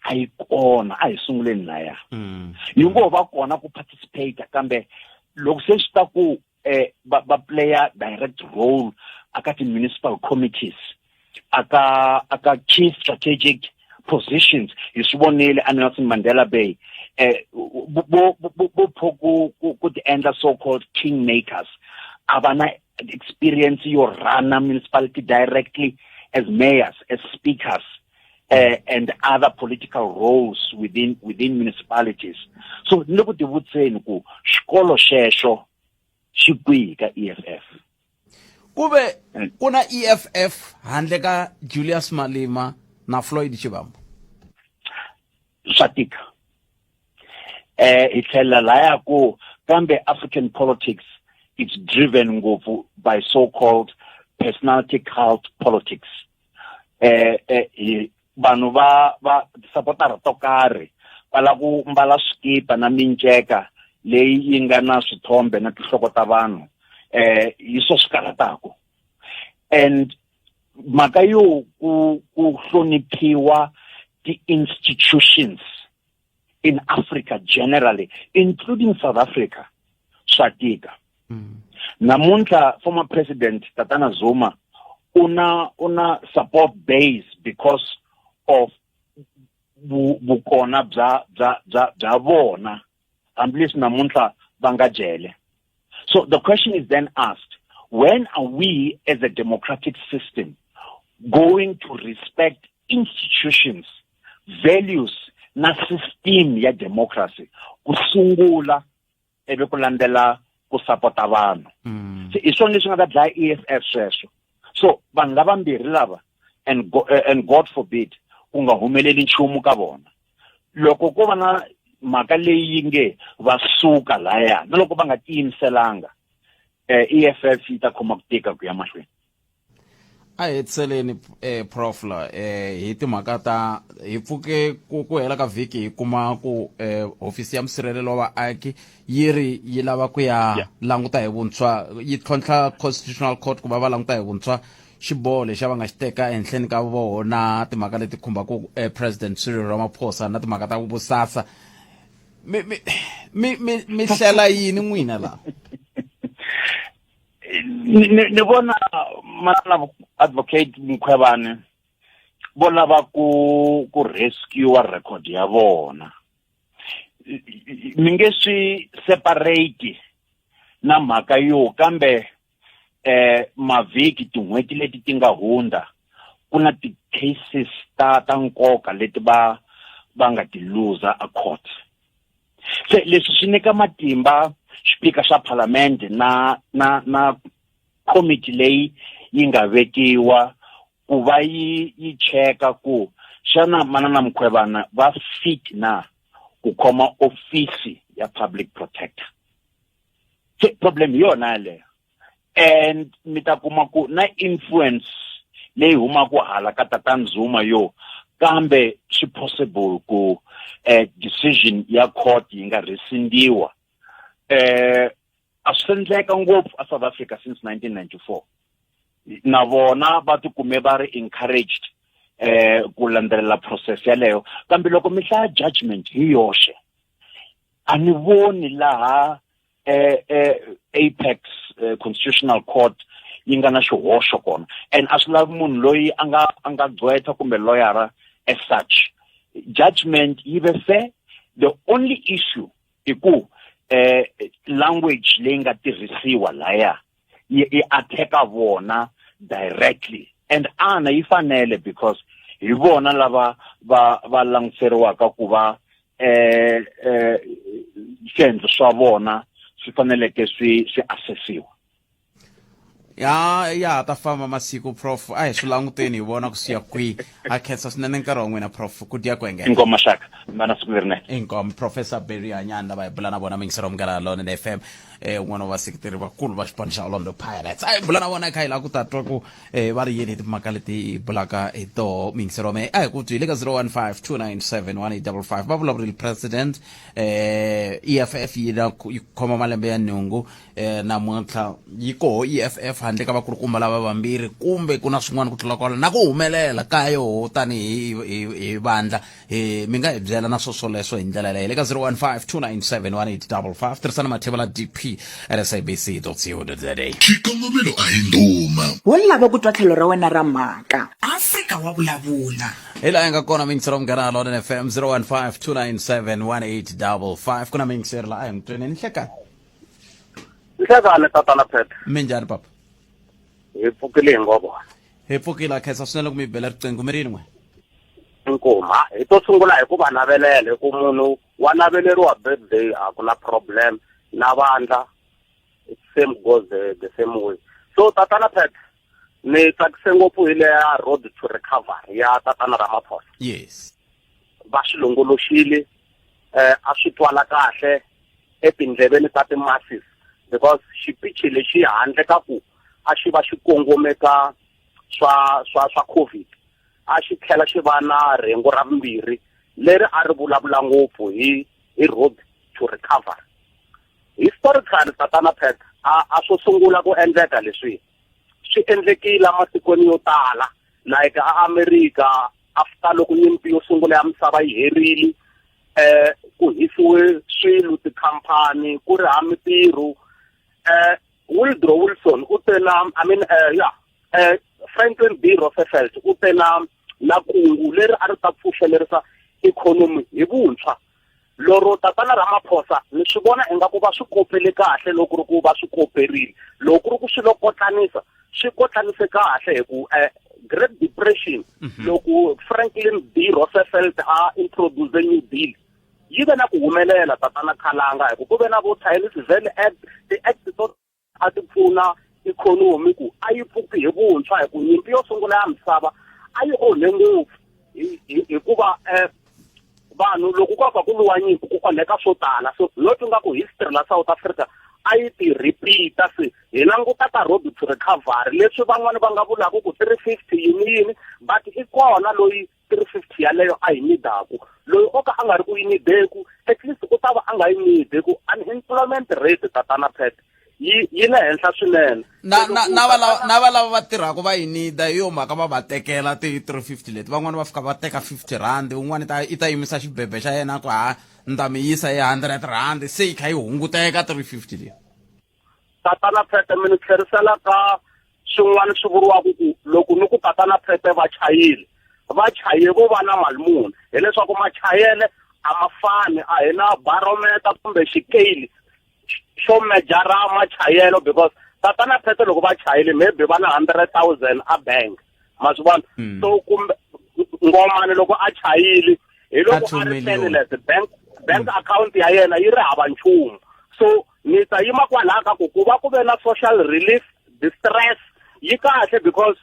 a yi kona. A hi sunguleni laya, yi ngo va kona ku participate, kambe loko se swi ta ku va playa direct role aka ti-municipal committees, aka key strategic positions, hi swi vonile a Nelson Mandela Bay, bo pho ku ti endla so called king makers. A va na experience yo run a municipality directly as mayors, as speakers, and other political roles within municipalities. So ni le ku tivutiseni ku xikolo xexo xi kwihi ka EFF? Ku ve ku na EFF handle ka Julius Malema na Floyd Shivambu? Swa tika. Hi tlhela laya ku kambe African politics, it's driven ngopfu by so called personality cult politics. Vanhu va supportara to karhi va lava ku mbala swikipa na minceka leyi yi nga na swithombe na tinhloko ta vanhu, hi swo swi karhataku. And mhaka yo ku hloniphiwa ti-institutions in Africa generally, including South Africa, swa tika. Namuntlha former president Tatana Zuma una support base because of vukona bya vona, hambileswi namuntlha va nga jele. So the question is then asked, when are we as a democratic system going to respect institutions, values na system ya democracy ku sungula, ivi ku landzela ku sapota vanhu? Se i swona leswi nga ta dlaya EFF sweswo. So vanhu lavambirhi lava, and God forbid, ku nga humeleli nchumu ka vona loko ko va na mhaka leyi yi nge va suka laya na loko va nga tiyimiselanga eh, EFF yi ta khoma ku tika ku ya mahlweni a hi hetiseleni eh, prof la eh, hi timhaka ta hi pfuke ku, ku hela ka vhiki hi kuma ku eh, hofisi ya musirhelelo wa vaaki yi ri yi lava ku ya yeah. languta hi vuntshwa yi tlhontlha constitutional court ku va va languta hi vuntshwa xiboho lexi va nga xi teka ehenhleni ka vona timhaka leti khumbaka eh, president Cyril Ramaphosa na timhaka ta vusasa mi mi mi mi mi hlela yini n'wina laha ni ni vona mana advocate Mkhwebane vo lava ku ku rescue record ya vona mi nge swi separate na mhaka yo kambe eh mavhiki tin'hweti leti ti nga hundza ku na ti-cases ta ta nkoka leti va va nga ti luza a court se leswi swi nyika matimba xipika xa phalamende na na na committee leyi yi nga vekiwa ku va yi yi cheka ku xana manana Mkhwebana va fit na ku khoma ofisi ya public protector se problem hi yona yaleyo and mi ta kuma ku na influence leyi humaka hala ka tatani Zuma yo kambe swi possible ku eh, decision ya court yi nga rescindiwa eh a swi endleka ngopfu a South Africa since 1994 na vona va tikume va ri encouraged eh ku landzelela process yaleyo kambe loko mi hlaya judgment hi yoxe a ni voni laha eh, eh, apex eh, constitutional court yi nga na xihoxo kona and a swi lavi munhu loyi a nga a nga gqwetha kumbe loyara as such judgment yi ve fair the only issue i ku eh language leyi nga tirhisiwa laya yi yi attack-a vona directly and ana yi fanele because hi vona lava va va languteriwaka ku va eh eh swiendlo swa vona swi faneleke swi swi assessiwa ya ya ha ta famba masiku prof a hi swi languteni hi vona ku siya kwihi a khensa swinene nkarhi wa n'wina prof ku dya ku engeta inkomu maxaka mi va na siku lerinene inkomu professor Barry Hanyani lava hi bula na vona mingisero munghana lonene FM eh un'wana wa vaseketeri vakulu va xipano xa Orlando Pirates a hi bula na vona kha hi lava ku ta twa ku eh va ri yini hi timhaka leti hi bulaka hi toho mingisero wa mehe a hi ku twi le ka 015 297 1855 va vulavurile president eh EFF yi na yi khoma malembe ya nhungu eh namuntlha yi koho EFF handle ka vakulukumba lava vambirhi kumbe ku na swin'wana ku tlula kwala na ku humelela ka yoho tanihi hi hi vandla hi mi nga hi byela na swo swoleswo hi ndlela leyo le ka 015 297 1855 tirhisana mathevula dp at sabc co za Xikongomelo a hi ndhuma. Wo lava ku twa tlhelo ra wena ra mhaka. Afrika wa vulavula. Hi laha yi nga kona mingisero munghana lonene fm 015 297 1855 ku na mingiseri la a hi n'wi tweni ni hlekani Nhlekani tatana Pet. Minjhani papa? Hi pfukile hi ngo vona. Hi pfukile a khensa swinene ku mi bela riqingho mi ri yini n'we? Inkomu. Hi to sungula hi ku va navelela hi ku munhu wa naveleriwa birthday a ku na problem na vandla same goes the, the same way. So tatana Pet ni tsakise ngopfu hi leya road to recovery ya tatana Ramaphosa. Yes. Va swi longoloxile eh a swi twala kahle etindleveni ta ti-masses because xipichi lexi handle ka ku a xi va xi kongome ka swa swa swa covid a xi tlhela xi va na rhengu ra vumbirhi leri a ri vulavula ngopfu hi hi road to recovery historically tatana Pat a a swo sungula ku endleka leswi swi endlekile ematikweni yo tala like a America after loko nyimpi yo sungula ya misava yi herile eh ku hisiwe swilo tikhampani ku ri ha mitirho eh Woodrow Wilson u te na I mean eh yeah eh Franklin D Roosevelt u te na na kungu leri a ri ta pfuxelerisa ikhonomi hi vuntshwa loro tatana Ramaphosa ni swi vona ingaku va swi kopele kahle loko ri ku va swi koperile loko ku ri ku swi lo kotlanisa swi kotlanise kahle hi ku eh, Great Depression mm -hmm. loko Franklin D Roosevelt a introduce New Deal yi ve na ku humelela tatana Khalanga hi ku ku ve na vo Taylis-Valley Act ti-act to a ti pfuna ikhonomi ku a yi pfuki hi vuntshwa hi ku nyimpi yo sungula ya misava a yi onhe ngopfu Hikuva vanhu loko ku ka ku lwiwa nyimpi ku onheka swo tala, so not nga ku history la South Africa a yi ti repeat-a. Se hi languta ka road to recovery, leswi van'wani va nga vulaka ku 350 yini yini, but i kona loyi 350 yaleyo a yi nidaku, loyi o ka a nga ri ku yi nideku, at least u ta va a nga yi nide ku unemployment rate, tatana Pet, yi le henhla swinene. Na na va lava na va lava va tirhaka va yi nida, hi yo mhaka va va tekela ti 350 leti. Van'wani va fika va teka 50 rand, un'wana i ta yimisa xibebe xa yena ku ha ni ta mi yisa hi 100 rand, se yi kha yi hunguteka 350 leyi. Tatana Phete, mi ni tlherisela ka swin'wana swi vuriwaka ku loko ni ku tatana Phete va chayile, va chaye vo va na mali muni, hileswaku machayele a ma fani, a hi na barometer kumbe xikeyili xo mejara machayelo, because tatana Phete loko va chayile maybe va na 100,000 a bank, ma swi vona? So kumbe Ngomani loko a chayile hi loko a ri penniless, bank account ya yena yi ri hava nchumu. So ni ta yima kwalaha ka ku ku va ku ve na social relief distress yi kahle, because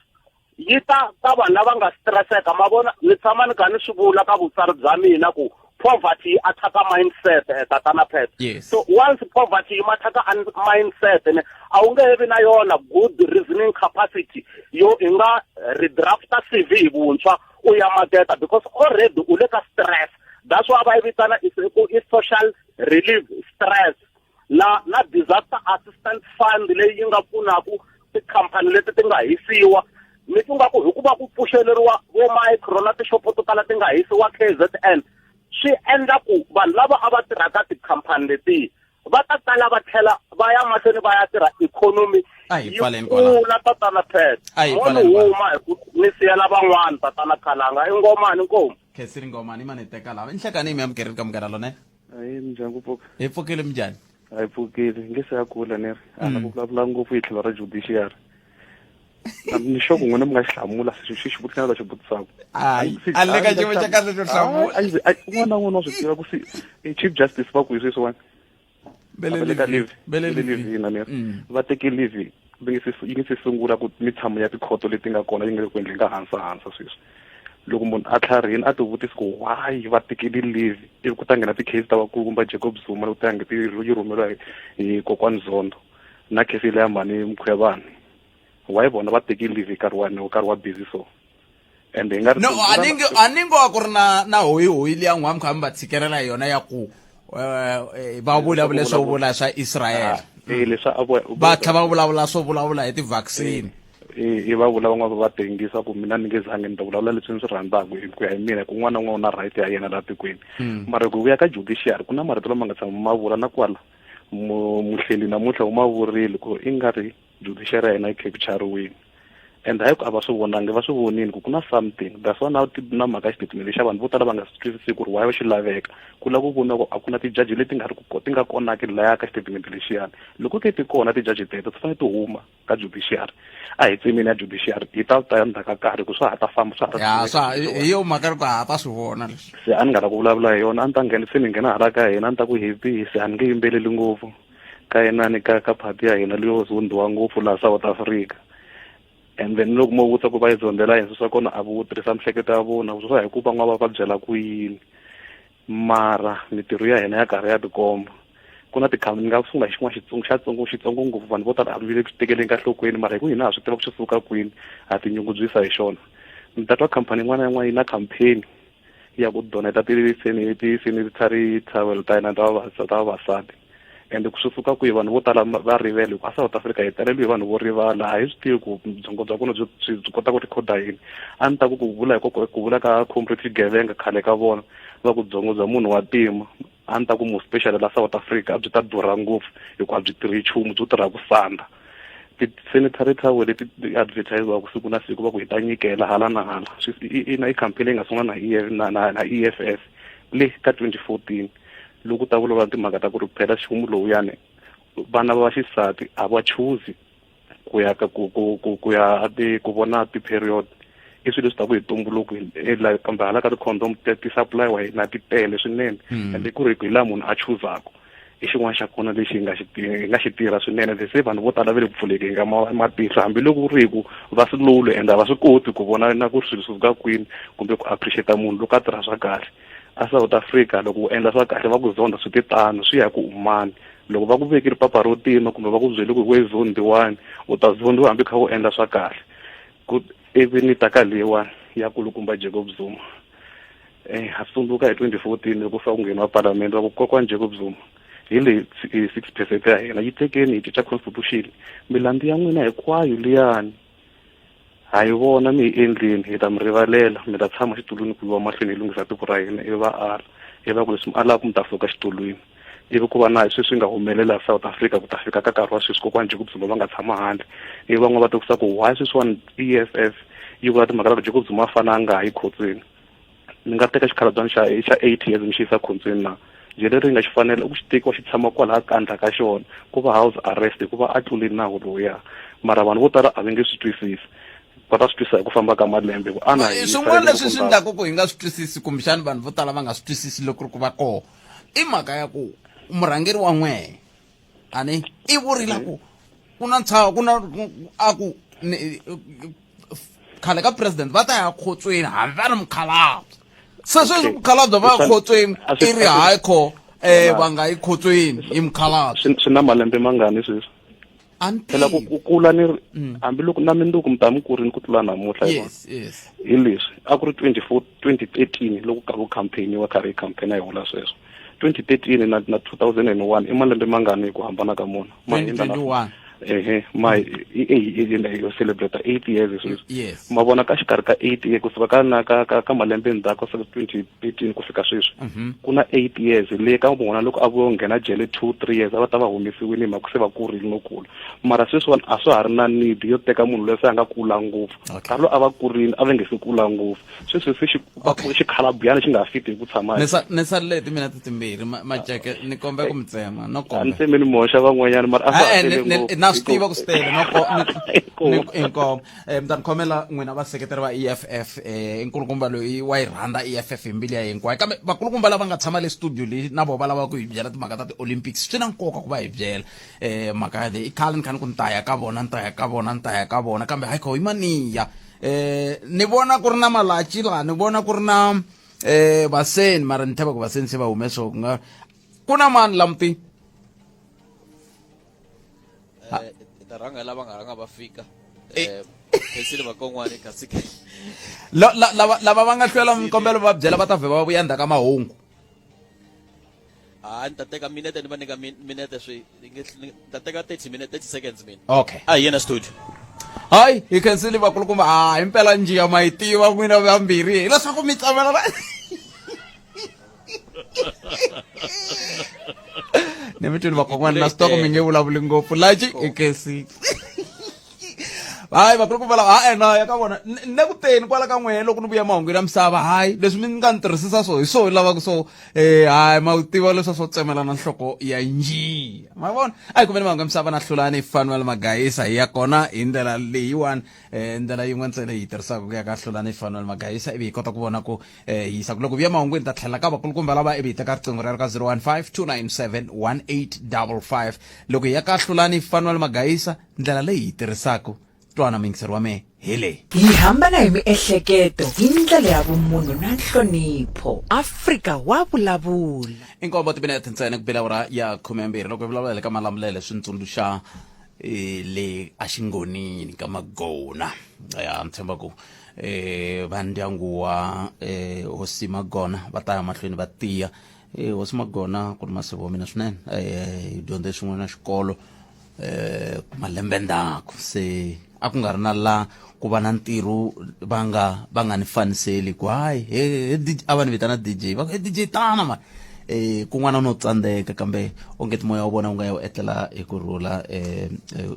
yi ta ka vanhu lava nga stresseka. Ma vona, ni tshama ni kha ni swi vula ka vutsari bya mina ku poverty yi attack-a mindset, tatana Pet. So once poverty yi attack-a mindset ne, a wu nge he vi na yona good reasoning capacity yo i nga redrafta CV hi vuntshwa u ya maketa, because already u le ka stress. That's why va yi vitana ku i social relief stress na disaster assistance fund leyi yi nga pfunaku tikhampani leti ti nga hisiwa. Ni twa nga ku hikuva ku pfuxeleriwa vo micro na tixopo to tala ti nga hisiwa KZN, swi endla ku vanhu lava a va tirhaka tikhampani leti va ta tala va tlhela va ya mahlweni va ya tirha, ikhonomi yi kula, tatana Pet. Mo ni huma hi ku ni siyela van'wana. Tatana Khalanga, i Ngomani, nkomu. Khensini Ngomani, ma ni teka lava inhlekani mi amukerile ka Munghana Lonene. Hayi, minjhani ku pfuka? Hi pfukile, minjhani? Hi pfukile, nge se ya kula ni ri a na ku vulavula ngopfu hi tlhelo ra judiciary. Ni sure ku n'wina mi nga xi hlamula xivutiso la xi vutisaka. A le ka xiyimo xa kahle xo hlamula. Un'wana na un'wana wa swi tiva ku si chief justice va ku hi sweswiwani va le leave, va le leave na ni ri va teke leave yi nge se sungula ku mitshamo ya tikhoto leti nga kona yi nga le ku endleni ka hansa hansa sweswi. Loko munhu a tlharihini a ti vutisi ku why va tekele leave, ivi ku ta nghena ti-case ta vakulukumba Jacob Zuma, loko ta yi rhumeriwa hi kokwani Zondo na case leya mhani Mkhwebane, why vona va teke leave nkarhi wa busy? So and hi nga ri no, a ni ngo a ku ri na hoyihoyi liya n'wa mi kha mi va tshikelela hi yona ya ku va vulavule swo vula swa Israel. Eh, leswi a va tlha va vulavula swo vulavula hi ti-vaccine. I va vula van'wana va tengisa ku mina ni nge zangi ni ta vulavula leswi ni swi rhandzaka hi ku ya hi mina, ku un'wana na un'wana u na right ya yena laha tikweni. Mara ku vuya ka judiciary, ku na marito lama nga tshama ma vula na kwala muhleli namuntlha u ma vurile ku i nga ri judiciary ya hina yi capture-riwini, and hayi ku a va swi vonangi, va swi vonini ku ku na something. That's why na mhaka ya xitatimende xa vanhu vo tala va nga swi twisisi ku ri why xi laveka, ku lava ku vona ku a ku na tijaji leti nga ri ku ti nga konaki laya ka xitatimende lexiyani. Loko ke ti kona tijaji teto, ti fanele ti huma ka judiciary. A hi tsemeni ya judiciary, hi ta ta ndzhaku ka nkarhi ku swa ha ta famba, swa ha ta ya swa hi yo mhaka ri ku ha ta swi vona leswi. Se a ni nga la ku vulavula hi yona, a ni ta nghena se ni nghena hala ka hina, a ni ta ku happy se a ni nge yimbeleli ngopfu ka yinani ka party ya hina leyo zondhiwa ngopfu laha South Africa. And then loko mo vutisa ku va yi zondela yini, swa kona a vo tirhisa miehleketo ya vona swa hi ku van'wana va va byela ku yini, mara mitirho ya hina ya karhi ya tikomba. Ku na tikhampani, ni nga sungula hi xin'wana xitsongo xa tsongo xitsongo ngopfu, vanhu vo tala a vi le ku tekeleni ka nhlokweni, mara hi ku hina ha swi tiva ku xi suka kwini, ha tinyungubyisa hi xona. Mi ta twa khampani yin'wana na yin'wana yi na campaign ya ku donata ti-sanitary towel ta yena ta vavasati, and ku swi suka kwihi? Vanhu vo tala va rivele ku a South Africa hi taleliwe hi vanhu vo rivala, a hi swi tivi ku byongo bya kona byi kota ku rhikhoda yini. A ni ta ku vula hi ku vula ka comrade xigevenga khale ka vona va ku byongo bya munhu wa ntima, a ni ta ku mu special la South Africa a byi ta durha ngopfu, hikuva byi tirhi nchumu, byo tirha ku sanda. Ti-sanitary towel leti ti advertisiwaka siku na siku va ku hi ta nyikela hala na hala, i na i campaign leyi nga sungula na EFF le ka 2014, loko ta vulavula timhaka ta ku ri phela nchumu lowuyani vana va xisati a va chuzi ku ya ka ku ya ti ku vona ti-period, i swilo leswi taku hi tumbuluko kambe hala ka ti-condom ti supply-wa na ti tele swinene, ende ku ri hi laha munhu a chuzaku. I xin'wana xa kona lexi hi nga xi hi nga xi tirha swinene se vanhu vo tala va le ku pfulekeni ka matihlo hambiloko ku ri ku va slowly and a va swi koti ku vona na ku ri swilo swi suka kwini kumbe ku appreciate munhu loko a tirha swa kahle a South Africa loko u endla swa kahle va ku zonda swi ti tano swi ya hi ku u mani loko va ku vekile papa ro tima kumbe va ku byele ku we zondiwani u ta zondiwa hambi kha u endla swa kahle ku ivi ni ta ka leyiwani ya kulukumba Jacob Zuma eh ha tsundzuka hi 2014 loko fa ku ngheniwa palamende va ku kokwani Jacob Zuma hi leyi 6 percent ya hina yi tekeni hi cinca constitution milandzu ya n'wina hinkwayo liyani ha yi vona mi yi endlini hi ta mi rivalela mi ta tshama xitulwini ku yiwa mahlweni hi lunghisa tiko ra hina ivi va ala ivi va ku leswi mi alaka mi ta suka xitulwini ivi ku va na sweswi nga humelela South Africa ku ta fika ka nkarhi wa sweswi kokwani Jacob Zuma va nga tshama handle ivi van'wana va tikusa ku why sweswiwani EFF yi vula timhaka ta ku Jacob Zuma a fane a nga yi khotsweni mi nga teka xikhalabyana xa xa 8 years mi xi yisa khotsweni na jele ri nga xi fanela u xi tekiwa xi tshama kwalaha kandla ka xona ku va house arrest hikuva a tlule nawu lowuya mara vanhu vo tala a va nge swi twisisi va ta swi twisisa hi ku famba ka malembe ku ana swin'wana leswi swi endlaka ku hi nga swi twisisi kumbexani vanhu vo tala va nga swi twisisi loko ri ku va koho i mhaka ya ku murhangeri wa n'wehe ani i vurile ku ku na ntshaho ku na a ku khale ka president va ta ya khotsweni hambi va ri mukhalabye se sweswi mukhalabye va ya khotsweni i ri hayi kho um va nga yi khotsweni i mukhalabye swi na malembe mangani sweswi phela ku kula ni mm. hambiloko na minduku mi ta mi kurini ku tlula namuntlha yes yes hi leswi a ku ri 24 2013 loko ka ku campaign wa karhi yi campaign yi vula sweswo 2013 na na 2001 i malembe mangani hi ku hambana ka mona ma 2021 ehe ma i celebrate 8 years sweswi yes ma vona ka xikarhi ka 8 years kusuka ka na ka ka, ka malembe ndzhaku ka 2013 ku fika sweswi mm -hmm. ku na 8 years leyi ka vona loko a vo nghena jele 2 3 years a va ta va humesiwile hi mhaka se va kurile no kula mara sweswiwani a swa ha ri na need yo teka munhu loyi se a nga kula ngopfu nkarhi lowu a va kurile a va nge se kula ngopfu sweswi se xikhalabuyana xi nga fiti hi ku tshama ni salele timinete timbirhi maceke ni kombe ku mi tsema no kombe ni tsemeni moxa van'wanyana mara a swa ha tele ngopfu na swi tiva ku swi tele no inkomo mi ta ni khomela n'wina vaseketeri va EFF eh nkulukumba loyi wa yi rhandza EFF hi mbilu ya hinkwayo kambe vakulukumba lava nga tshama le studio leyi na vona va lava ku hi byela timhaka ta ti-olympics swi na nkoka ku va hi byela eh mhaka leyi i khale ni kha ni ku ni ta ya ka vona ni ta ya ka vona ni ta ya ka vona kambe hayi kho yi maniya eh ni vona ku ri na malachi laha ni vona ku ri na eh vaseni mara ni tshemba ku vaseni se va hume swo ku nga ku na mani la mutini eh, ta rhanga lava nga rhanga va fika eh phesile vakon'wani kasi lava lava va nga hlwela mikombelo va byela va ta vhe va vuya ndzhaku ka mahungu a ni ta teka minete ni va nyika minete swi ni ta teka 30 minutes 30 seconds mina okay a hi yena studio hayi hi khensile vakulukumba ha himpela njiya ma yi tiva n'wina vambirhi hileswaku mi tsamelela ni mi twini vakon'wana na swi mi nge vulavuli ngopfu laci hi khensile hayi vakulukumba lava ha ena ya ka vona ni ku teni kwala ka n'wehe loko ni vuya mahungwini ya misava hayi leswi mi nga ni tirhisisa swo hi swo hi lavaka so um hayi ma tiva leswa swo tsemelana nhloko ya njiya ma vona a hi kumeni mahungu ya misava na hlulani fanuel magayisa hi ya kona hi ndlela leyiwani um ndlela yin'we ntsena hi yi tirhisaka ku ya ka hlulani fanuel magayisa ivi hi kota ku vona ku um hi yisa ku loko vuya mahungwini ta tlhela ka vakulukumba lava ivi hi teka riqingho rero ka 015 297 1855 loko hi ya ka hlulani fanuel magayisa ndlela leyi hi tirhisaka twana muyingiseri wa mehe hi leyi Hi hambana hi miehleketo hi ndlela ya vumunhu na nhlonipho. Afrika wa vulavula. I nkombo timinete ntsena ku bela awara ya khumembirhi loko hi vulavula le ka malamulele swi ntsundzuxa eh, le axingonini ka magona ya ni tshemba ku eh, va ndyangu wa eh, hosi magona va ta ya mahlweni va tiya eh, hosi magona ku ri masivo wa mina swinene eh, hi dyondze swin'we na xikolo eh malembe ndzhaku se a ku nga ri na la ku va na ntirho va nga va nga ni faniseli ku hayi he he DJ a va ni vitana DJ va ku he DJ tana ma eh kun'wana no tsandzeka kambe onge ti moya wa vona wu nga ya wu etlela hi ku rhula eh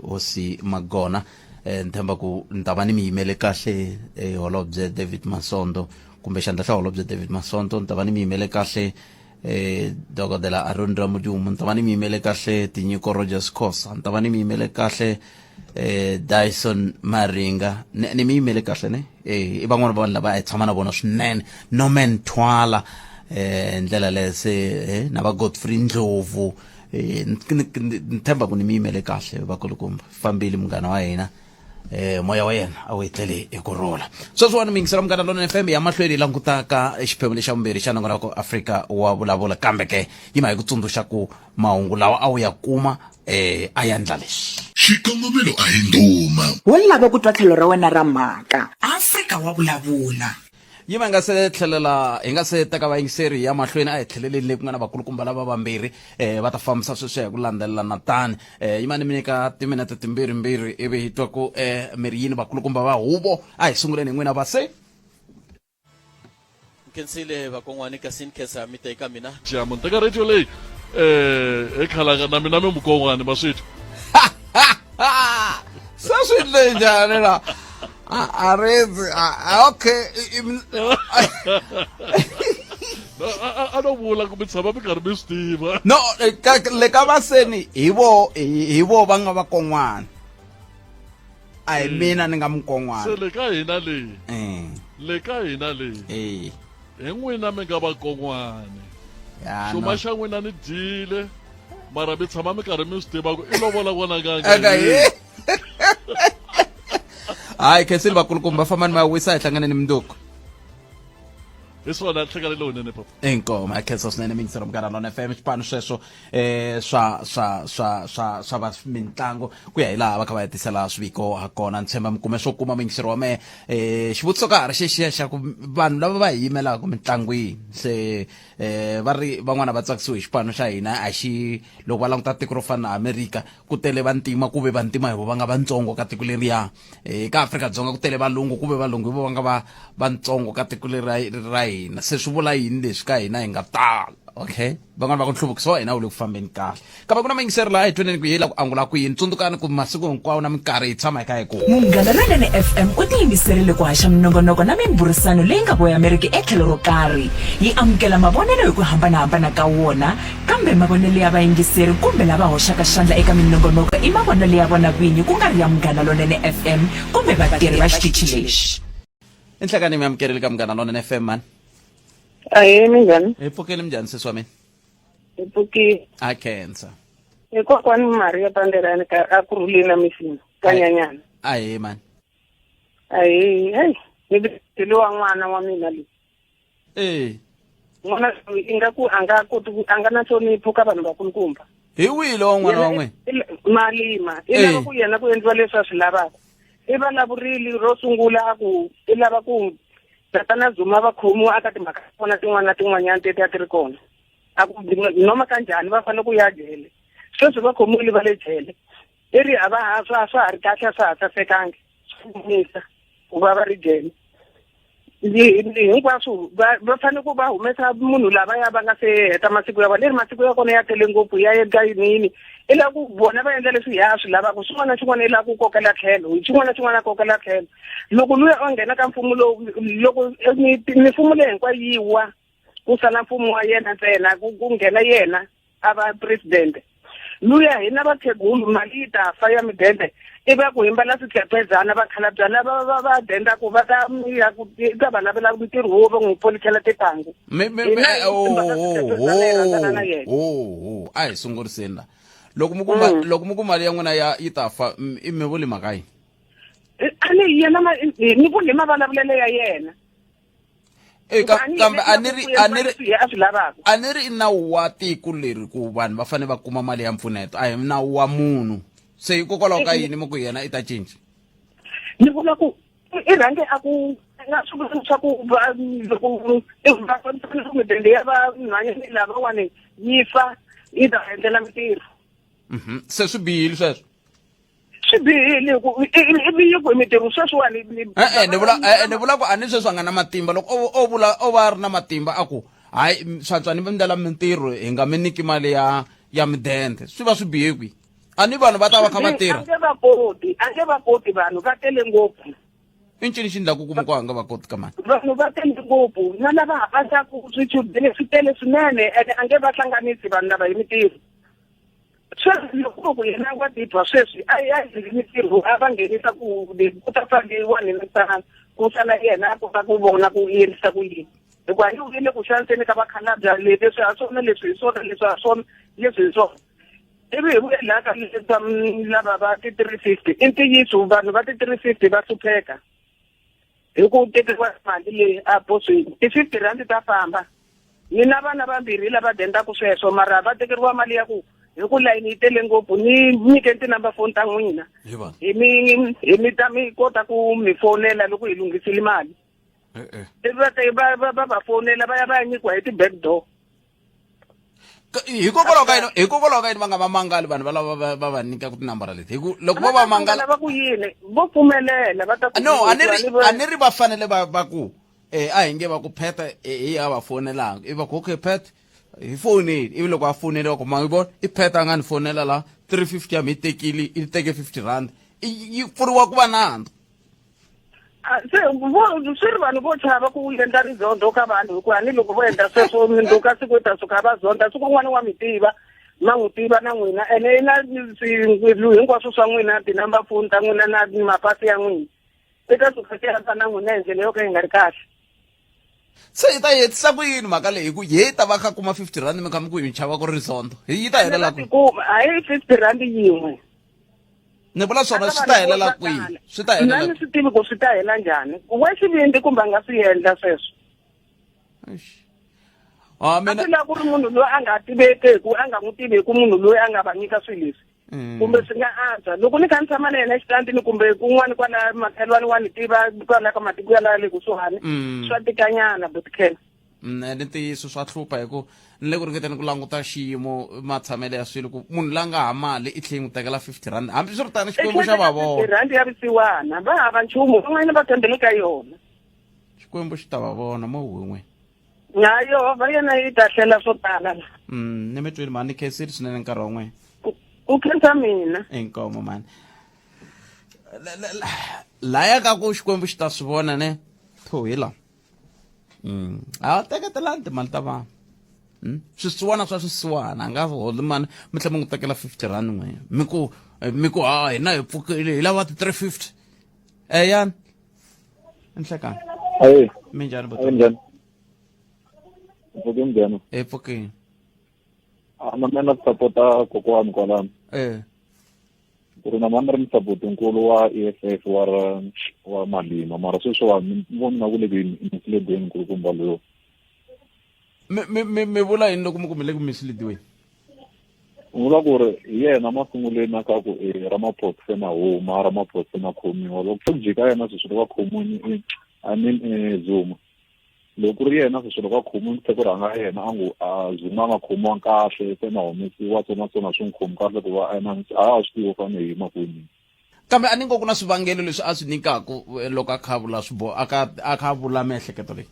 hosi magona eh ni tshemba ku ni ta va ni mi yimele kahle eh holobye David Masondo kumbe xandla xa holobye David Masondo ni ta va ni mi yimele kahle eh dokodela Aaron Ramudumu ni ta va ni mi yimele kahle Tinyiko Rogers Khosa ni ta va ni mi yimele kahle eh Dyson Maringa ni, ni mi yimele kahle ne eh i van'wana va vanhu lava a hi tshama na vona swinene Norman Thwala eh ndlela leyo se eh, na va Godfrey Ndlovu Eh, ni tshemba ku ni mi yimele kahle vakulukumba fambile munghana wa hina eh moya wa yena a wu etlele hi ku rhula. Sweswiwani mi yingisela Munghana Lonene FM ya mahlweni yi langutaka xiphemu lexa vumbirhi xa nongonoko Afrika wa vulavula. Kambe ke yima hi ku tsundzuxa ku mahungu lawa a wu ya kuma eh a ya ndla leswi. Xikongomelo a hi ndhuma. Wo lava ku twa tlhelo ra wena ra mhaka. Afrika wa vulavula. Yima hi nga se tlhelela, hi nga se teka vayingiseri hi ya mahlweni, a hi tlheleleni le ku nga na vakulukumba lava vambirhi um va ta fambisa sweswiya hi ku landzelelana tani. Um yima ni mi nyika timinete timbirhimbirhi ivi hi twa ku um mi ri yini vakulukumba va huvo. A hi sunguleni hi n'wina va se. Nkhensile vakon'wani kasi ni khensa mi ta eka mina. Jamu ni teka radio leyi eh he khalanga na mina mi mukon'wani ma swi twa. Se swi endle njhani la? A rindzi okay. A no vula ku mi tshama mi karhi mi swi tiva. No, le ka vaseni hi vo hi vo va nga vakon'wana, a hi mina ni nga mukon'wana. Se le ka hina leyi, le ka hina leyi, hi n'wina mi nga vakon'wani. Xuma xa n'wina ni dyile, mara mi tshama mi karhi mi swi tiva ku i lovola n'wananga. Hayi, khensile vakulukumba, fambani ma wisa, hi hlanganeni mundzuku. Hi swona, nhlekani lowunene papa. Inkomo, a khensa swinene mingiselo Munghana Lona FM. Xipano sweswo swa swa swa swa swa va mintlangu ku ya hi laha va kha va hetisela swiviko ha kona. Ni tshemba mi kume swo kuma muyingiseri wa mehe. Xivutiso ka ha ri xexiya xa ku vanhu lava va hi yimelaka mintlangwini se va ri van'wana va tsakisiwe hi xipano xa hina a xi loko va languta tiko ro fana na Amerika ku tele vantima ku ve vantima hi vo va nga vantsongo ka tiko leriya, ka Afrika-Dzonga ku tele valungu ku ve valungu hi vo va nga va vantsongo ka tiko leri ra hina. Se swi vula yini leswi ka hina hi nga tala? Okay, van'wana va ku nhluvukiso wa hina wu le ku fambeni kahle, kambe ku na mayingiseri laha hi tweneni ku hi la ku angula ku yini. Tsundzukani ku masiku hinkwawo na minkarhi hi tshama hi kha hi ku Munghana Lonene FM u tiyimiserile ku haxa minongonoko na mimbhurisano leyi nga voyameriki etlhelo ro karhi. Yi amukela mavonelo hi ku hambana-hambana ka wona, Kambe mavonelo ya vayingiseri kumbe lava hoxaka xandla eka minongonoko i mavonelo ya vona vinyi ku nga ri ya Munghana Lonene FM kumbe vatirhi va xitichi lexi. I nhlekani mi amukerile ka Munghana Lonene FM mani. Ahee, minjhani? Hi pfukile, minjhani sesi wa mina? Hi pfukile. A khensa. Hi kokwani Maria Bandelani ka a Kurhuleni na Missina ka Nyanyana. Ahee mani. Ahee, hey, ni viteliwa n'wana wa mina loyi. Eh. N'wana loyi ingaku a nga koti ku a nga na nhlonipho ka vanhu vakulukumba. Hi wihi lowa n'wana wa n'wina? Malima. I lava ku yena ku endliwa leswi a swi lavaka. I vulavurile ro sungula a ku i lava ku tatana Zuma va khomiwa aka timhaka ta vona tin'wana na tin'wanyana teti a ti ri kona. A ku noma kanjhani va fanele ku ya jele. Sweswi va khomiwile va le jele. I ri a va ha swa swa ha ri kahle a swa ha sasekangi. Swa nyumisa ku va va ri jele. Hinkwaswo va va fanele ku va humesa munhu lavaya va nga se heta masiku ya vona. Leri masiku ya kona ya tele ngopfu ya endla yini yini. I lava ku vona va endla leswi hi swi lavaka, xin'wana na xin'wana i lava ku kokela tlhelo, xin'wana na xin'wana a kokela tlhelo. Loko luya o nghena ka mfumo lowu, loko mifumo leyi hinkwayo yi wa, ku sala mfumo wa yena ntsena, ku nghena yena a va president. Luya hina vakhegulu mali yi ta fa ya midende, i va ku himbala switlepezana vakhalabya lava va va dendaku va ta ya ku ta va lavela ntirho wo va n'wi polichela titangu. Mi mi mi oh, a hi sunguriseni la. Loko mi ku loko mi ku mali ya n'wina ya yi ta fa, i mi vuli mhaka yini? A ni yena ni vuli mavulavulelo ya yena. E, kambe a ni ri a ni ri a ni ri i nawu wa tiko leri ku vanhu va fanele va kuma mali ya mpfuneto, a hi nawu wa munhu. Se hikokwalaho ka yini mi ku yena i ta cinca? Ni vula ku i rhange a ku nga swi vula leswaku loko va midende ya vanhwanyana lavawani yi fa yi ta endlela mintirho. Se swi bihile sweswo? Swi bihile ku i biye ku mintirho sweswiwani. E-e, ni vula e-e, ni vula ku a ni sweswi a nga na matimba. Loko o vula o va a ri na matimba a ku hayi swantswa ni ndlela mintirho hi nga mi nyiki mali ya ya midende, swi va swi bihe kwihi? A ni vanhu va ta va kha va tirha. A nge va koti, a nge va koti, vanhu va tele ngopfu. I ncini xi endlaku ku mi ku a nga va koti ka mani? Vanhu va tele ngopfu na lava ha pasaku swichudeni swi tele swinene, ene a nge va hlanganisi vanhu lava hi mintirho. Sweswi loko ku yena wa titwa sweswi a ya hi mintirho a va nghenisa ku ku ta faneriwa ni misava ku sala yena a kota ku vona ku endlisa ku yini, hikuva yi le ku xaniseni ka vakhalabya leswi a swona leswi hi swona leswi a swona leswi hi swona. Ivi hi vuye laha ka leswa lava va ti-350 i ntiyiso vanhu va ti-350 va hlupheka hi ku tekeriwa mali leyi a posweni ti-50 rand ta famba ni na vana vambirhi lava dendaka sweswo mara va tekeriwa mali ya ku hi ku layini yi tele ngopfu ni nyike ti-number phone ta n'wina hi mi hi mi ta mi kota ku mi fonela loko hi lunghisile mali ivi va va va va va fonela va ya va ya nyikiwa hi ti-back door. Hikokwalaho ka yini, hikokwalaho ka yini va nga va mangali vanhu valava va va va nyikaka tinambara leti? Hi ku loko vo va mangala va ku yini? Vo pfumelela va ta ku no, a ni ri a ni ri va fanele va va ku a hi nge va ku Peta hi ya va fonelanga, i va ku okay Pet hi foneli, ivi loko a fonele va ku ma yi vona i Peta a nga ni fonela la 350 ya mi tekile, i teke 50 rand yi pfuriwa ku va nandzu. Se vo swi ri vanhu vo chava ku endla rizondho ka vanhu, hikuva ni loko vo endla sweswo mindzuku ka siku ta suka va zonda siku un'wana wa mi tiva ma n'wi tiva na n'wina ene i na swilo hinkwaswo swa n'wina, ti-number phone ta n'wina na mapasi ya n'wina, i ta suka swi ya na n'wina hi ndlela yo ka yi nga ri kahle. Se yi ta hetisa ku yini mhaka leyi? Hi ku ye ta va kha kuma 50 rand mi kha mi ku hi chava ku ri rizondo yi ta helela ku a hi 50 rand yin'we. Ni vula swona swi ta helela kwihi? Swi ta helela ni swi tivi ku swi ta hela njhani, we xivindzi kumbe a nga swi endla sweswo. Ah, mina a swi lava ku ri munhu loyi a nga tiveki, ku a nga n'wi tivi ku munhu loyi a nga va nyika swilo leswi. Kumbe swi nga antswa loko ni kha ni tshama na yena exitandini kumbe kun'wana kwala makhelwani wa ni tiva kwala ka matiko ya la le kusuhani. Swa tikanyana butken. Ene ntiyiso swa hlupha, hi ku ni le ku ringeteni ku languta xiyimo matshamelo ya swilo, ku munhu la nga ha mali i tlhe yi n'wi tekela 50 rand, hambi swi ri tano Xikwembu xa va vona. Rand ya vusiwana va hava nchumu, van'wana va tshembele ka yona. Xikwembu xi ta va vona mo wun'we. Na Yehovha yena yi ta hlela swo tala la. Ni mi twile mhani, ni khensile swinene nkarhi wa n'wina. U khensa mina. Inkomo mhani. Laya ka ku Xikwembu xi ta swi vona ne tho hi la. A teketelani timali ta vanhu. Swisiwana swa swisiwana a nga holi mani, mi tlhela mi n'wi tekela 50 rand n'we, mi ku ha hina hi pfukile hi lava ti 350 eyani nhlekani. Ayi. Minjhani? Ayi, njhani? Pfuke njhani? E pfukini. A na mina sapota kokwani kwalano. Ku ri na mani ri musapoti nkulu wa EFF wa wa Malima, mara sweswiwa ni vona na ku le ku misleadeni nkulukumba loyo. Mi vula yini loko mi ku mi le ku misleadiweni? Vula ku ri hi yena masunguleni a ka ku e Ramaphosa se na huma, Ramaphosa se na khomiwa, loko se ku jika yena sweswi loko a khomiwini, I mean Zuma, loko ku ri yena sweswi loko a khomiwini se ku rhanga yena a ngo a Zuma a nga khomiwa kahle se na humesiwa so na so na swi n'wi khomi kahle ku va a a ha swi tivi u fanele hi yima kwini. Kambe a ni ngo ku na swivangelo leswi a swi nyikaku loko a kha vula swiboho, a kha a kha vula miehleketo leyi.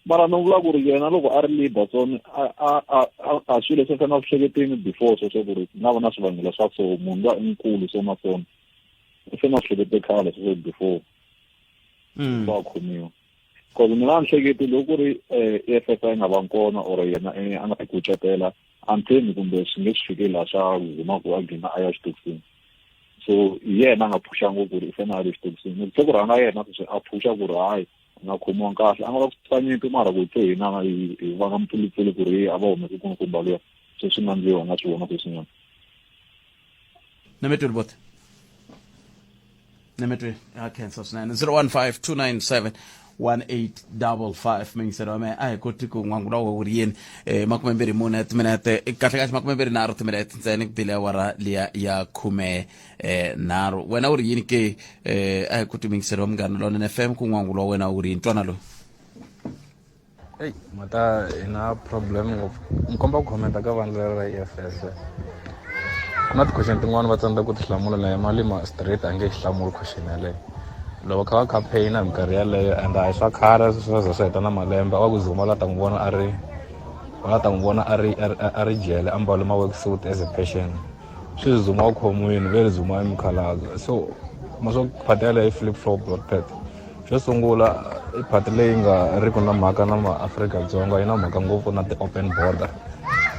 Mara ni vula ku ri yena loko a ri leader so a a a a swilo leswi a nga swi hleketeni before sweswo ku ri nga va na swivangelo swa so munhu loyi i nkulu so na so se na swi hlekete khale sweswo before va khomiwa, cause mina a ni hleketi loko ku ri EFF a yi nga va kona or yena a nga yi kucetela a ni tshembi kumbe swi nge swi fiki laha swa Zuma ku a gcina a ya xitokisini, so hi yena a nga phusha ngopfu ku ri i fanele a le xitokisini, se ku rhanga yena sweswi a phusha ku ri hayi a nga khomiwa kahle, a nga va ku nyimpi, mara ku tse hina hi vanga mpfulupfulu ku ri a va humesi nkulukumba luya, se swi nga ndliwa nga swi vona sweswinyana. Ni mi twile bote, ni mi twile, a khensa swinene. 015 297 1855 mingiselo wa mehe a hi koti ku n'wangula wa wu ri yini. 24 timinete, kahle kahle 23 timinete ntsena ku bile awara liya ya 13. Wena u ri yini ke? A hi koti mingiselo wa Munghana Lonene FM ku n'wangulo wa wena wu ri yini twana loyi. Eyi mata hi na problem ngopfu, ni komba ku commenta ka vandla ra EFF, ku na ti-question tin'wani va tsandzeka ku ti hlamula na Malima straight a nge yi hlamuli question yaleyo loko kha va campaign hi minkarhi yaleyo, and a hi swa khale swa za swi heta na malembe, a va ku Zuma la ta n'wi vona a ri va la ta n'wi vona a ri a ri jele a mbale ma-work suit as a passion, sweswi Zuma u khomiwile ve ri Zuma i mukhalabye, so ma swo phati yaleyo flip flop pet. Xo sungula i phati leyi nga ri ku na mhaka na maAfrika-Dzonga, yi na mhaka ngopfu na ti-open border,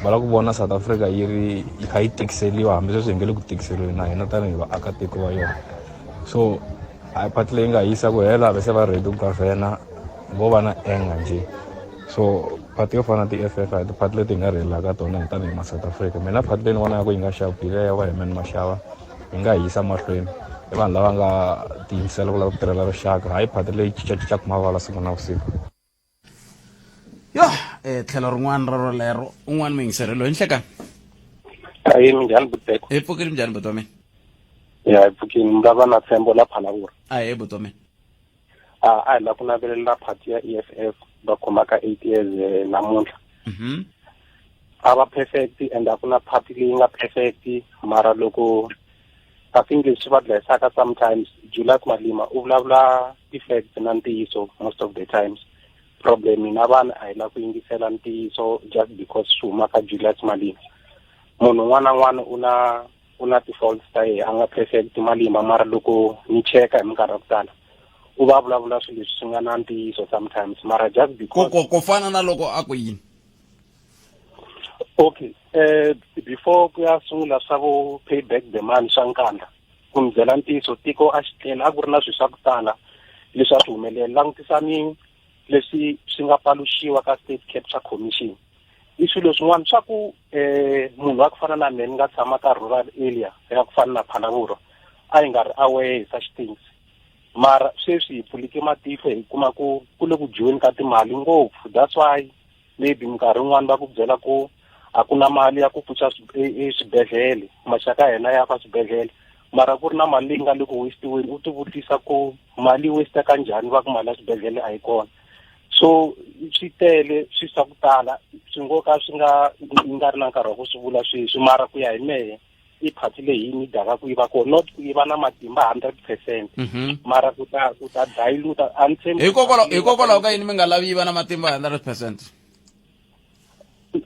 va lava ku vona South Africa yi ri yi kha yi tikiseliwa hambi sweswi hi nge le ku tikiseliweni na hina tanihi vaakatiko va yona, so a hi phati leyi nga yisa ku hela ve se va ready ku gavhena vo va na anger njhe, so. Phati yo fana na ti-E_F_F a hi tiphati leti hi nga rhelelaka tona hi tanihi ma South Africa. Mina phati leyi ni vonaka ku yi nga xava hi leya va Herman Mashava yi nga hi yisa mahlweni. I vanhu lava nga tiyimisela ku lava ku tirhela rixaka hayi phati leyi cincacincaka mavala siku na vusiku. Yo tlhelo rin'wana ra rolero un'wana muyingiseri loyi nhlekani. Ayi minjhani buteko. Hi pfukile minjhani buti wa mina? Ya hi pfukile mi va na tshembo la Phalaborwa. Ahee buti wa mina. A a hi la ku navelela party ya EFF va khomaka 8 years namuntlha. A va perfect and a ku na party leyi nga perfect mara loko I think leswi va dlayisaka sometimes Julius Malema u vulavula ti-facts na ntiyiso most of the times. Problem hina vanhu a hi la ku yingisela ntiyiso just because swi huma ka Julius Malema. Munhu un'wana na un'wana u na u na ti-faults ta yena, a nga perfect Malema, mara loko ni cheka hi minkarhi ya ku tala u va vulavula swilo leswi swi nga na ntiyiso sometimes mara just because ku fana na loko a ku yini? Okay, before ku ya sungula swa vo pay back the money swa Nkandla, ku mi byela ntiyiso tiko a xi tlela a ku ri na swilo swa ku tala leswi a swi humelela. Langutisani leswi swi nga paluxiwa ka State Capture Commission. I swilo swin'wana swa ku munhu wa ku fana na mina ni nga tshama ka rural area ya ku fana na Phalaborwa a yi nga ri aware hi such things. Mara sweswi hi pfulike matihlo hi kuma ku ku le ku dyiweni ka timali ngopfu. That's why maybe minkarhi yin'wani va ku byela ku a ku na mali ya ku pfuxa eswibedhlele, maxaka ya hina ya fa swibedhlele, mara ku ri na mali leyi nga le ku waste-weni. U tivutisa ku mali yi waste ka njhani, va ku mali ya swibedhlele a yi kona. So swi tele swi swa ku tala swi ngo ka swi nga nga ri na nkarhi wa ku swi vula sweswi, mara ku ya hi mehe i party leyi yi nidaka ku yi va kona, not ku yi va na matimba 100%, mara ku ta ku ta dilute. A ni tshembi Hikokwalaho ka yini mi nga lavi yi va na matimba 100%?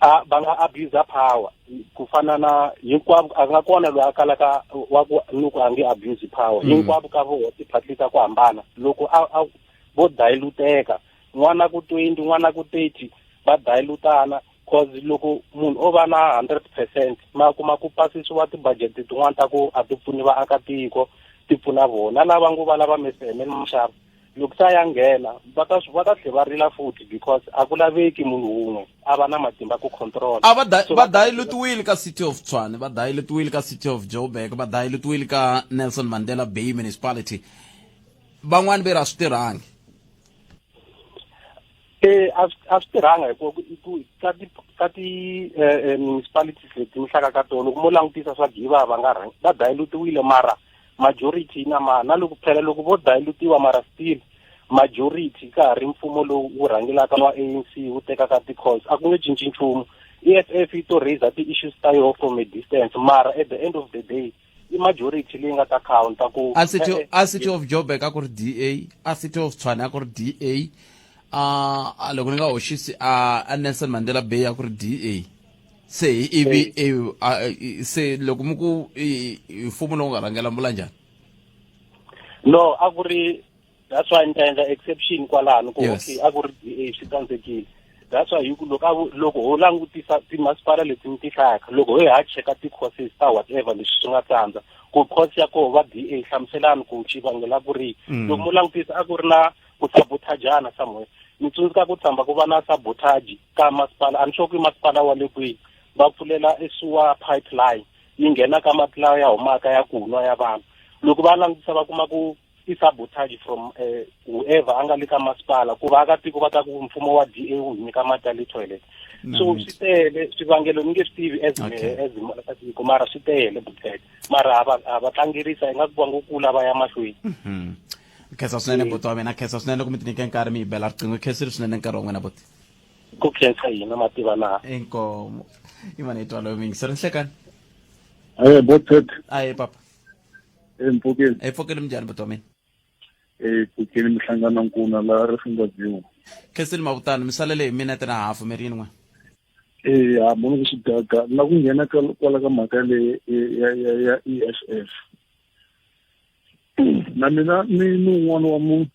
A va nga abuse power ku fana na hinkwavo, a nga kona loyi a kalaka wa ku ni ku a nge abuse power. Hinkwavo ka voho tiparty ta ku hambana loko a vo diluteka, n'wana ku 20 n'wana ku 30 va dilutana, cause loko munhu o va na 100% ma kuma ku pasisiwa ti-budget tin'wana ta ku a ti pfuni vaakatiko, ti pfuna vona lava ngo va lava Mister Herman Mashaba. Loko se ya nghena va ta va ta tlhela va rila futhi because a ku laveki munhu wun'we a va na matimba ku control. A va va dilutiwile ka City of Tshwane, va dilutiwile ka City of Joburg, va dilutiwile ka Nelson Mandela Bay Municipality. Van'wani ve ri a swi tirhangi. A swi tirhanga hi ku ka ti ka ti municipalities leti mi hlaka ka tona, loko mo langutisa swa giva va nga rhangi va dilutiwile, mara majority na ma na loko phela loko vo dilutiwa mara still majority ka ha ri mfumo lowu wu rhangelaka wa ANC wu tekaka ti-calls, a ku nge cinci nchumu. EFF yi to raise ti-issues ta yoho from a distance, mara at the end of the day i majority leyi nga ta counta ku a City a City of Joburg a ku ri DA, a City of Tshwane a ku ri DA, a loko ni nga hoxisi a Nelson Mandela Bay a ku ri DA. Se ivi se loko mi ku mfumo lowu nga rhangela mbula njhani? No, a ku ri that's why ni ta endla exception kwalano ku okay a ku ri DA swi tsandzekile. That's why hi ku loko loko ho langutisa timasipala leti ni ti hlayaka, loko ho ha cheka ti-courses ta whatever leswi swi nga tsandza ku course ya koho va DA hlamuselani ku xivangela ku ri loko mo langutisa a ku ri na ku sabotajana somewhere. Ni tsundzuka ku tshamba ku va na sabotage ka masipala, a ni sure ku i masipala wa le kwihi, va pfulela e sewer pipeline yi nghena ka mati lawa ya humaka ya ku nwa ya vanhu. Loko va langutisa va kuma ku i sabotage from whoever a nga le ka masipala, ku vaakatiko va ta ku mfumo wa DA wu hi nyika mati ya le toilet. So swi tele swivangelo, ni nge swi tivi as as muakatiko, mara swi tele butete, mara a va tlangerisa ingaku va ngo kula va ya mahlweni. Khensa swinene buti wa mina, khensa swinene loko mi ti nyike nkarhi mi yi bela riqingho. Khensile swinene nkarhi wa n'wina buti. Ku khensa hina mativa na inkomo imana itwalo mingiseri nhlekani. Aye botet. Aye papa. Mpfukeni. Mpfukeni minjhani buti wa mina? Mpfukeni mihlangana nkuna la Rifungadziwa. Khensile mavutano, mi salele hi minete na hafu mi ri yin'we. Ha mona ku swi gaga na ku nghena kwala ka mhaka leyi ya ya ya EFF. Na mina ni ni un'wana wa mu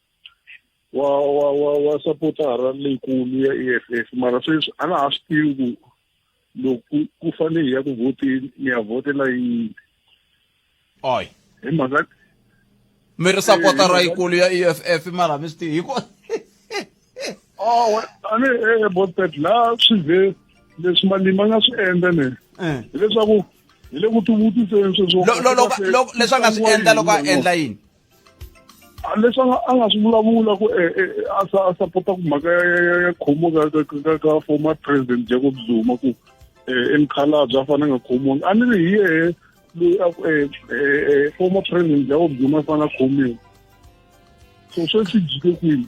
wa wa wa wa supportara leyikulu ya EFF, mara sweswi a na ha swi tivi ku loko ku fanele hi ya ku vhoteni ni ya vhotela yini. Oy. Hi mhaka mi ri supportara yikulu ya EFF mara mi swi tivi hi ku Awa a ni e botpet laha swi ve leswi malima nga swi endla ne hileswaku hi le ku tivutiseni sweswo leswi a nga swi endla loko a endla yini leswi a nga swi vulavula ku eh, eh, eh, a a sapota ku mhaka ya khomo ka ka former president Jacob Zuma ku i mukhalabye a fanele a nga khomiwangi a ni ri hi yehe loyi a ku former president Jacob Zuma a fanele a khomiwa so sweswi jike kwini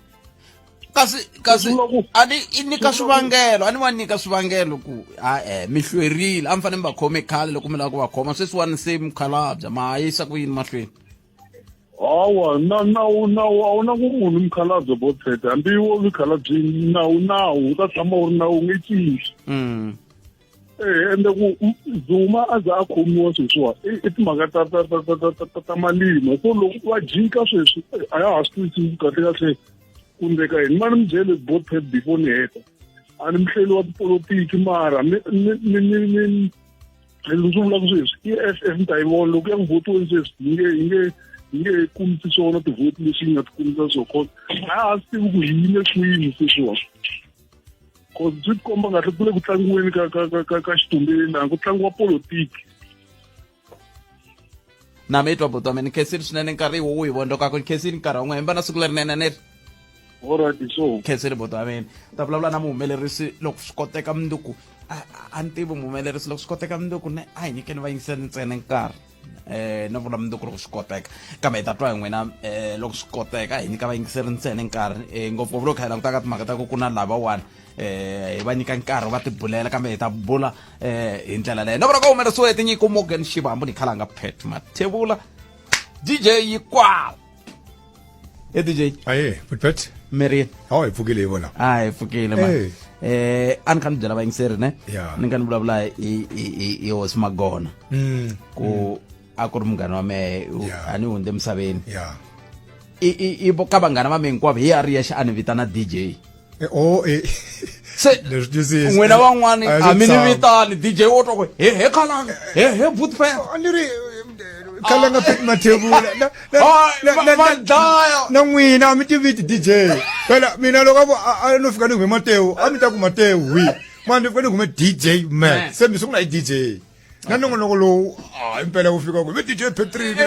kasi kasi a ni i nyika swivangelo a ni va nyika swivangelo ku a e mi hlwerile a mi fanele mi va khome khale loko mi lava ku va khoma sweswiwani se mukhalabya ma ha yisa ku yini mahlweni hawa na nawu nawu a wu na ku munhu mukhalabye botshete hambi wo mikhalabyini nawu nawu wu ta tshama wu ri nawu wu nge cinci mm. eh ende ku Zuma a za a khomiwa sweswiwa i timhaka ta ta ta ta ta ta ta malima so loko va jika sweswi a ya ha swi twisisi kahle kahle ku ndleka yini mani mi byele both head before ni heta a ni muhleli wa tipolotiki mara ni ni ni ni ni leswi swi vulaka sweswi i f f ni ta yi vona loko ya ku votiweni sweswi yi nge yi nge yi nge kumisi swona tivhoti leswi yi nga ti kumisa swona cause a ha swi tivi ku hi yime kwini sweswiwa cause swi tikomba kahle ku le ku tlangiweni ka ka ka ka ka xitumbelelani ku tlangiwa politiki na mi twa buti wa mina ni khensile swinene nkarhi wo wu hi vondzokaka ni khensile nkarhi wa n'we hemba na siku lerinene ni ri alright so khensile buti wa mina ta vulavula na muhumelerisi loko swi koteka munduku a ni tivi muhumelerisi loko swi koteka munduku ne a hi nyikeni vayingiseli ntsena nkarhi eh no vula mundzuku loko swi koteka kambe hi ta twa hi n'wina eh loko swi koteka hi nyika vayingiseri ntsena nkarhi eh ngopfungopfu loko hi languta ka timhaka ta ku ku na lavawani eh hi va nyika nkarhi va tibulela kambe hi ta bula eh hi ndlela leyo no vula ku humelerisiwe hi tinyiko Morgan Shivambu ni khalanga Pet Mathebula DJ Yikwala e DJ aye putpet mirini hawu hi pfukile hi vona a hi pfukile ma Eh. eh a ni kha ni byela vayingiseri ne Yeah. ni kha ni vulavula hi hi hi hi hosi Magona Mm. ku a ku ri munghana wa mehe Yeah. a ni hundze emisaveni yeah i i i ka vanghana va me hinkwavo hi a ri yexe a ni vitana DJ Eh, oh eh se leswi twisisa n'wina van'wani A a mi ni tshama. vitani DJ wo twa ku he he khalanga he he bootfan A ni ri khalanga Pet Mathebula na na Ah, na- na- va dlaya. na n'wina a mi tiviti DJ phela mina loko a vo a no fika ni hume Matewu a mi ta ku Matewu wi mara ni fika ni hume DJ man Man. se mi sungula hi DJ na nongonoko lowu a impela wu fika ku ve DJ Patrick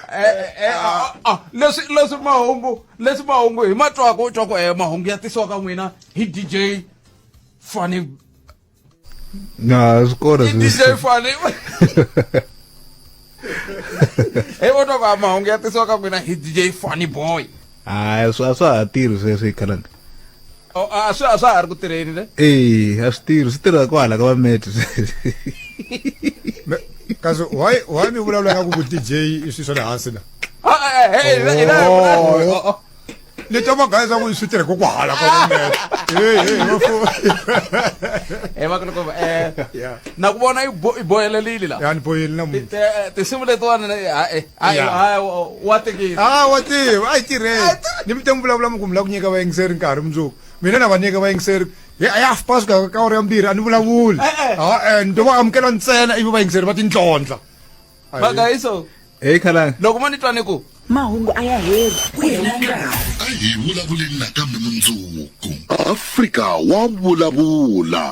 Eh, ah, ah, leswi leswi mahungu leswi mahungu hi matwaka u twa ku eh mahungu ya tisiwa ka n'wina hi DJ Funny na swi kona hi DJ Funny hi vona ku a mahungu ya tisiwa ka n'wina hi DJ Funny Boy hayi a swa ha tirhi sweswo hi khalanga Oh, a swi a swa ha ri ku tirheni ne e a swi tirhi swi tirha kwala ka vamete kasi why why mi vulavula nga ku ku DJ i swi swa le hansi na Oh, oh. ni twa magaya swa ku swi tirhe kokwala ka vamete hey hey va Eh, vakulukumba eh Yeah. na ku vona i bohelelile la ya ni boheli namuntlha tinsimu letiwani hayi Yeah. hayi wa tekile ah wa tiva a yi tirheni ni mi ta mi vulavula mi ku mi lava ku nyika vayingiseri nkarhi mundzuku mina na va nyika vayingiseri he a ya half past ka ka awara ya mbirhi a ni vulavuli Eh, eh. ha ni to va amukela ntsena ivi vayingiseri va tintlondla Magayiso hey khalanga loko mo ni twa ni ku mahungu a ya heli ku hela nkarhi a hi vulavuleni nakambe mundzuku afrika wa vulavula.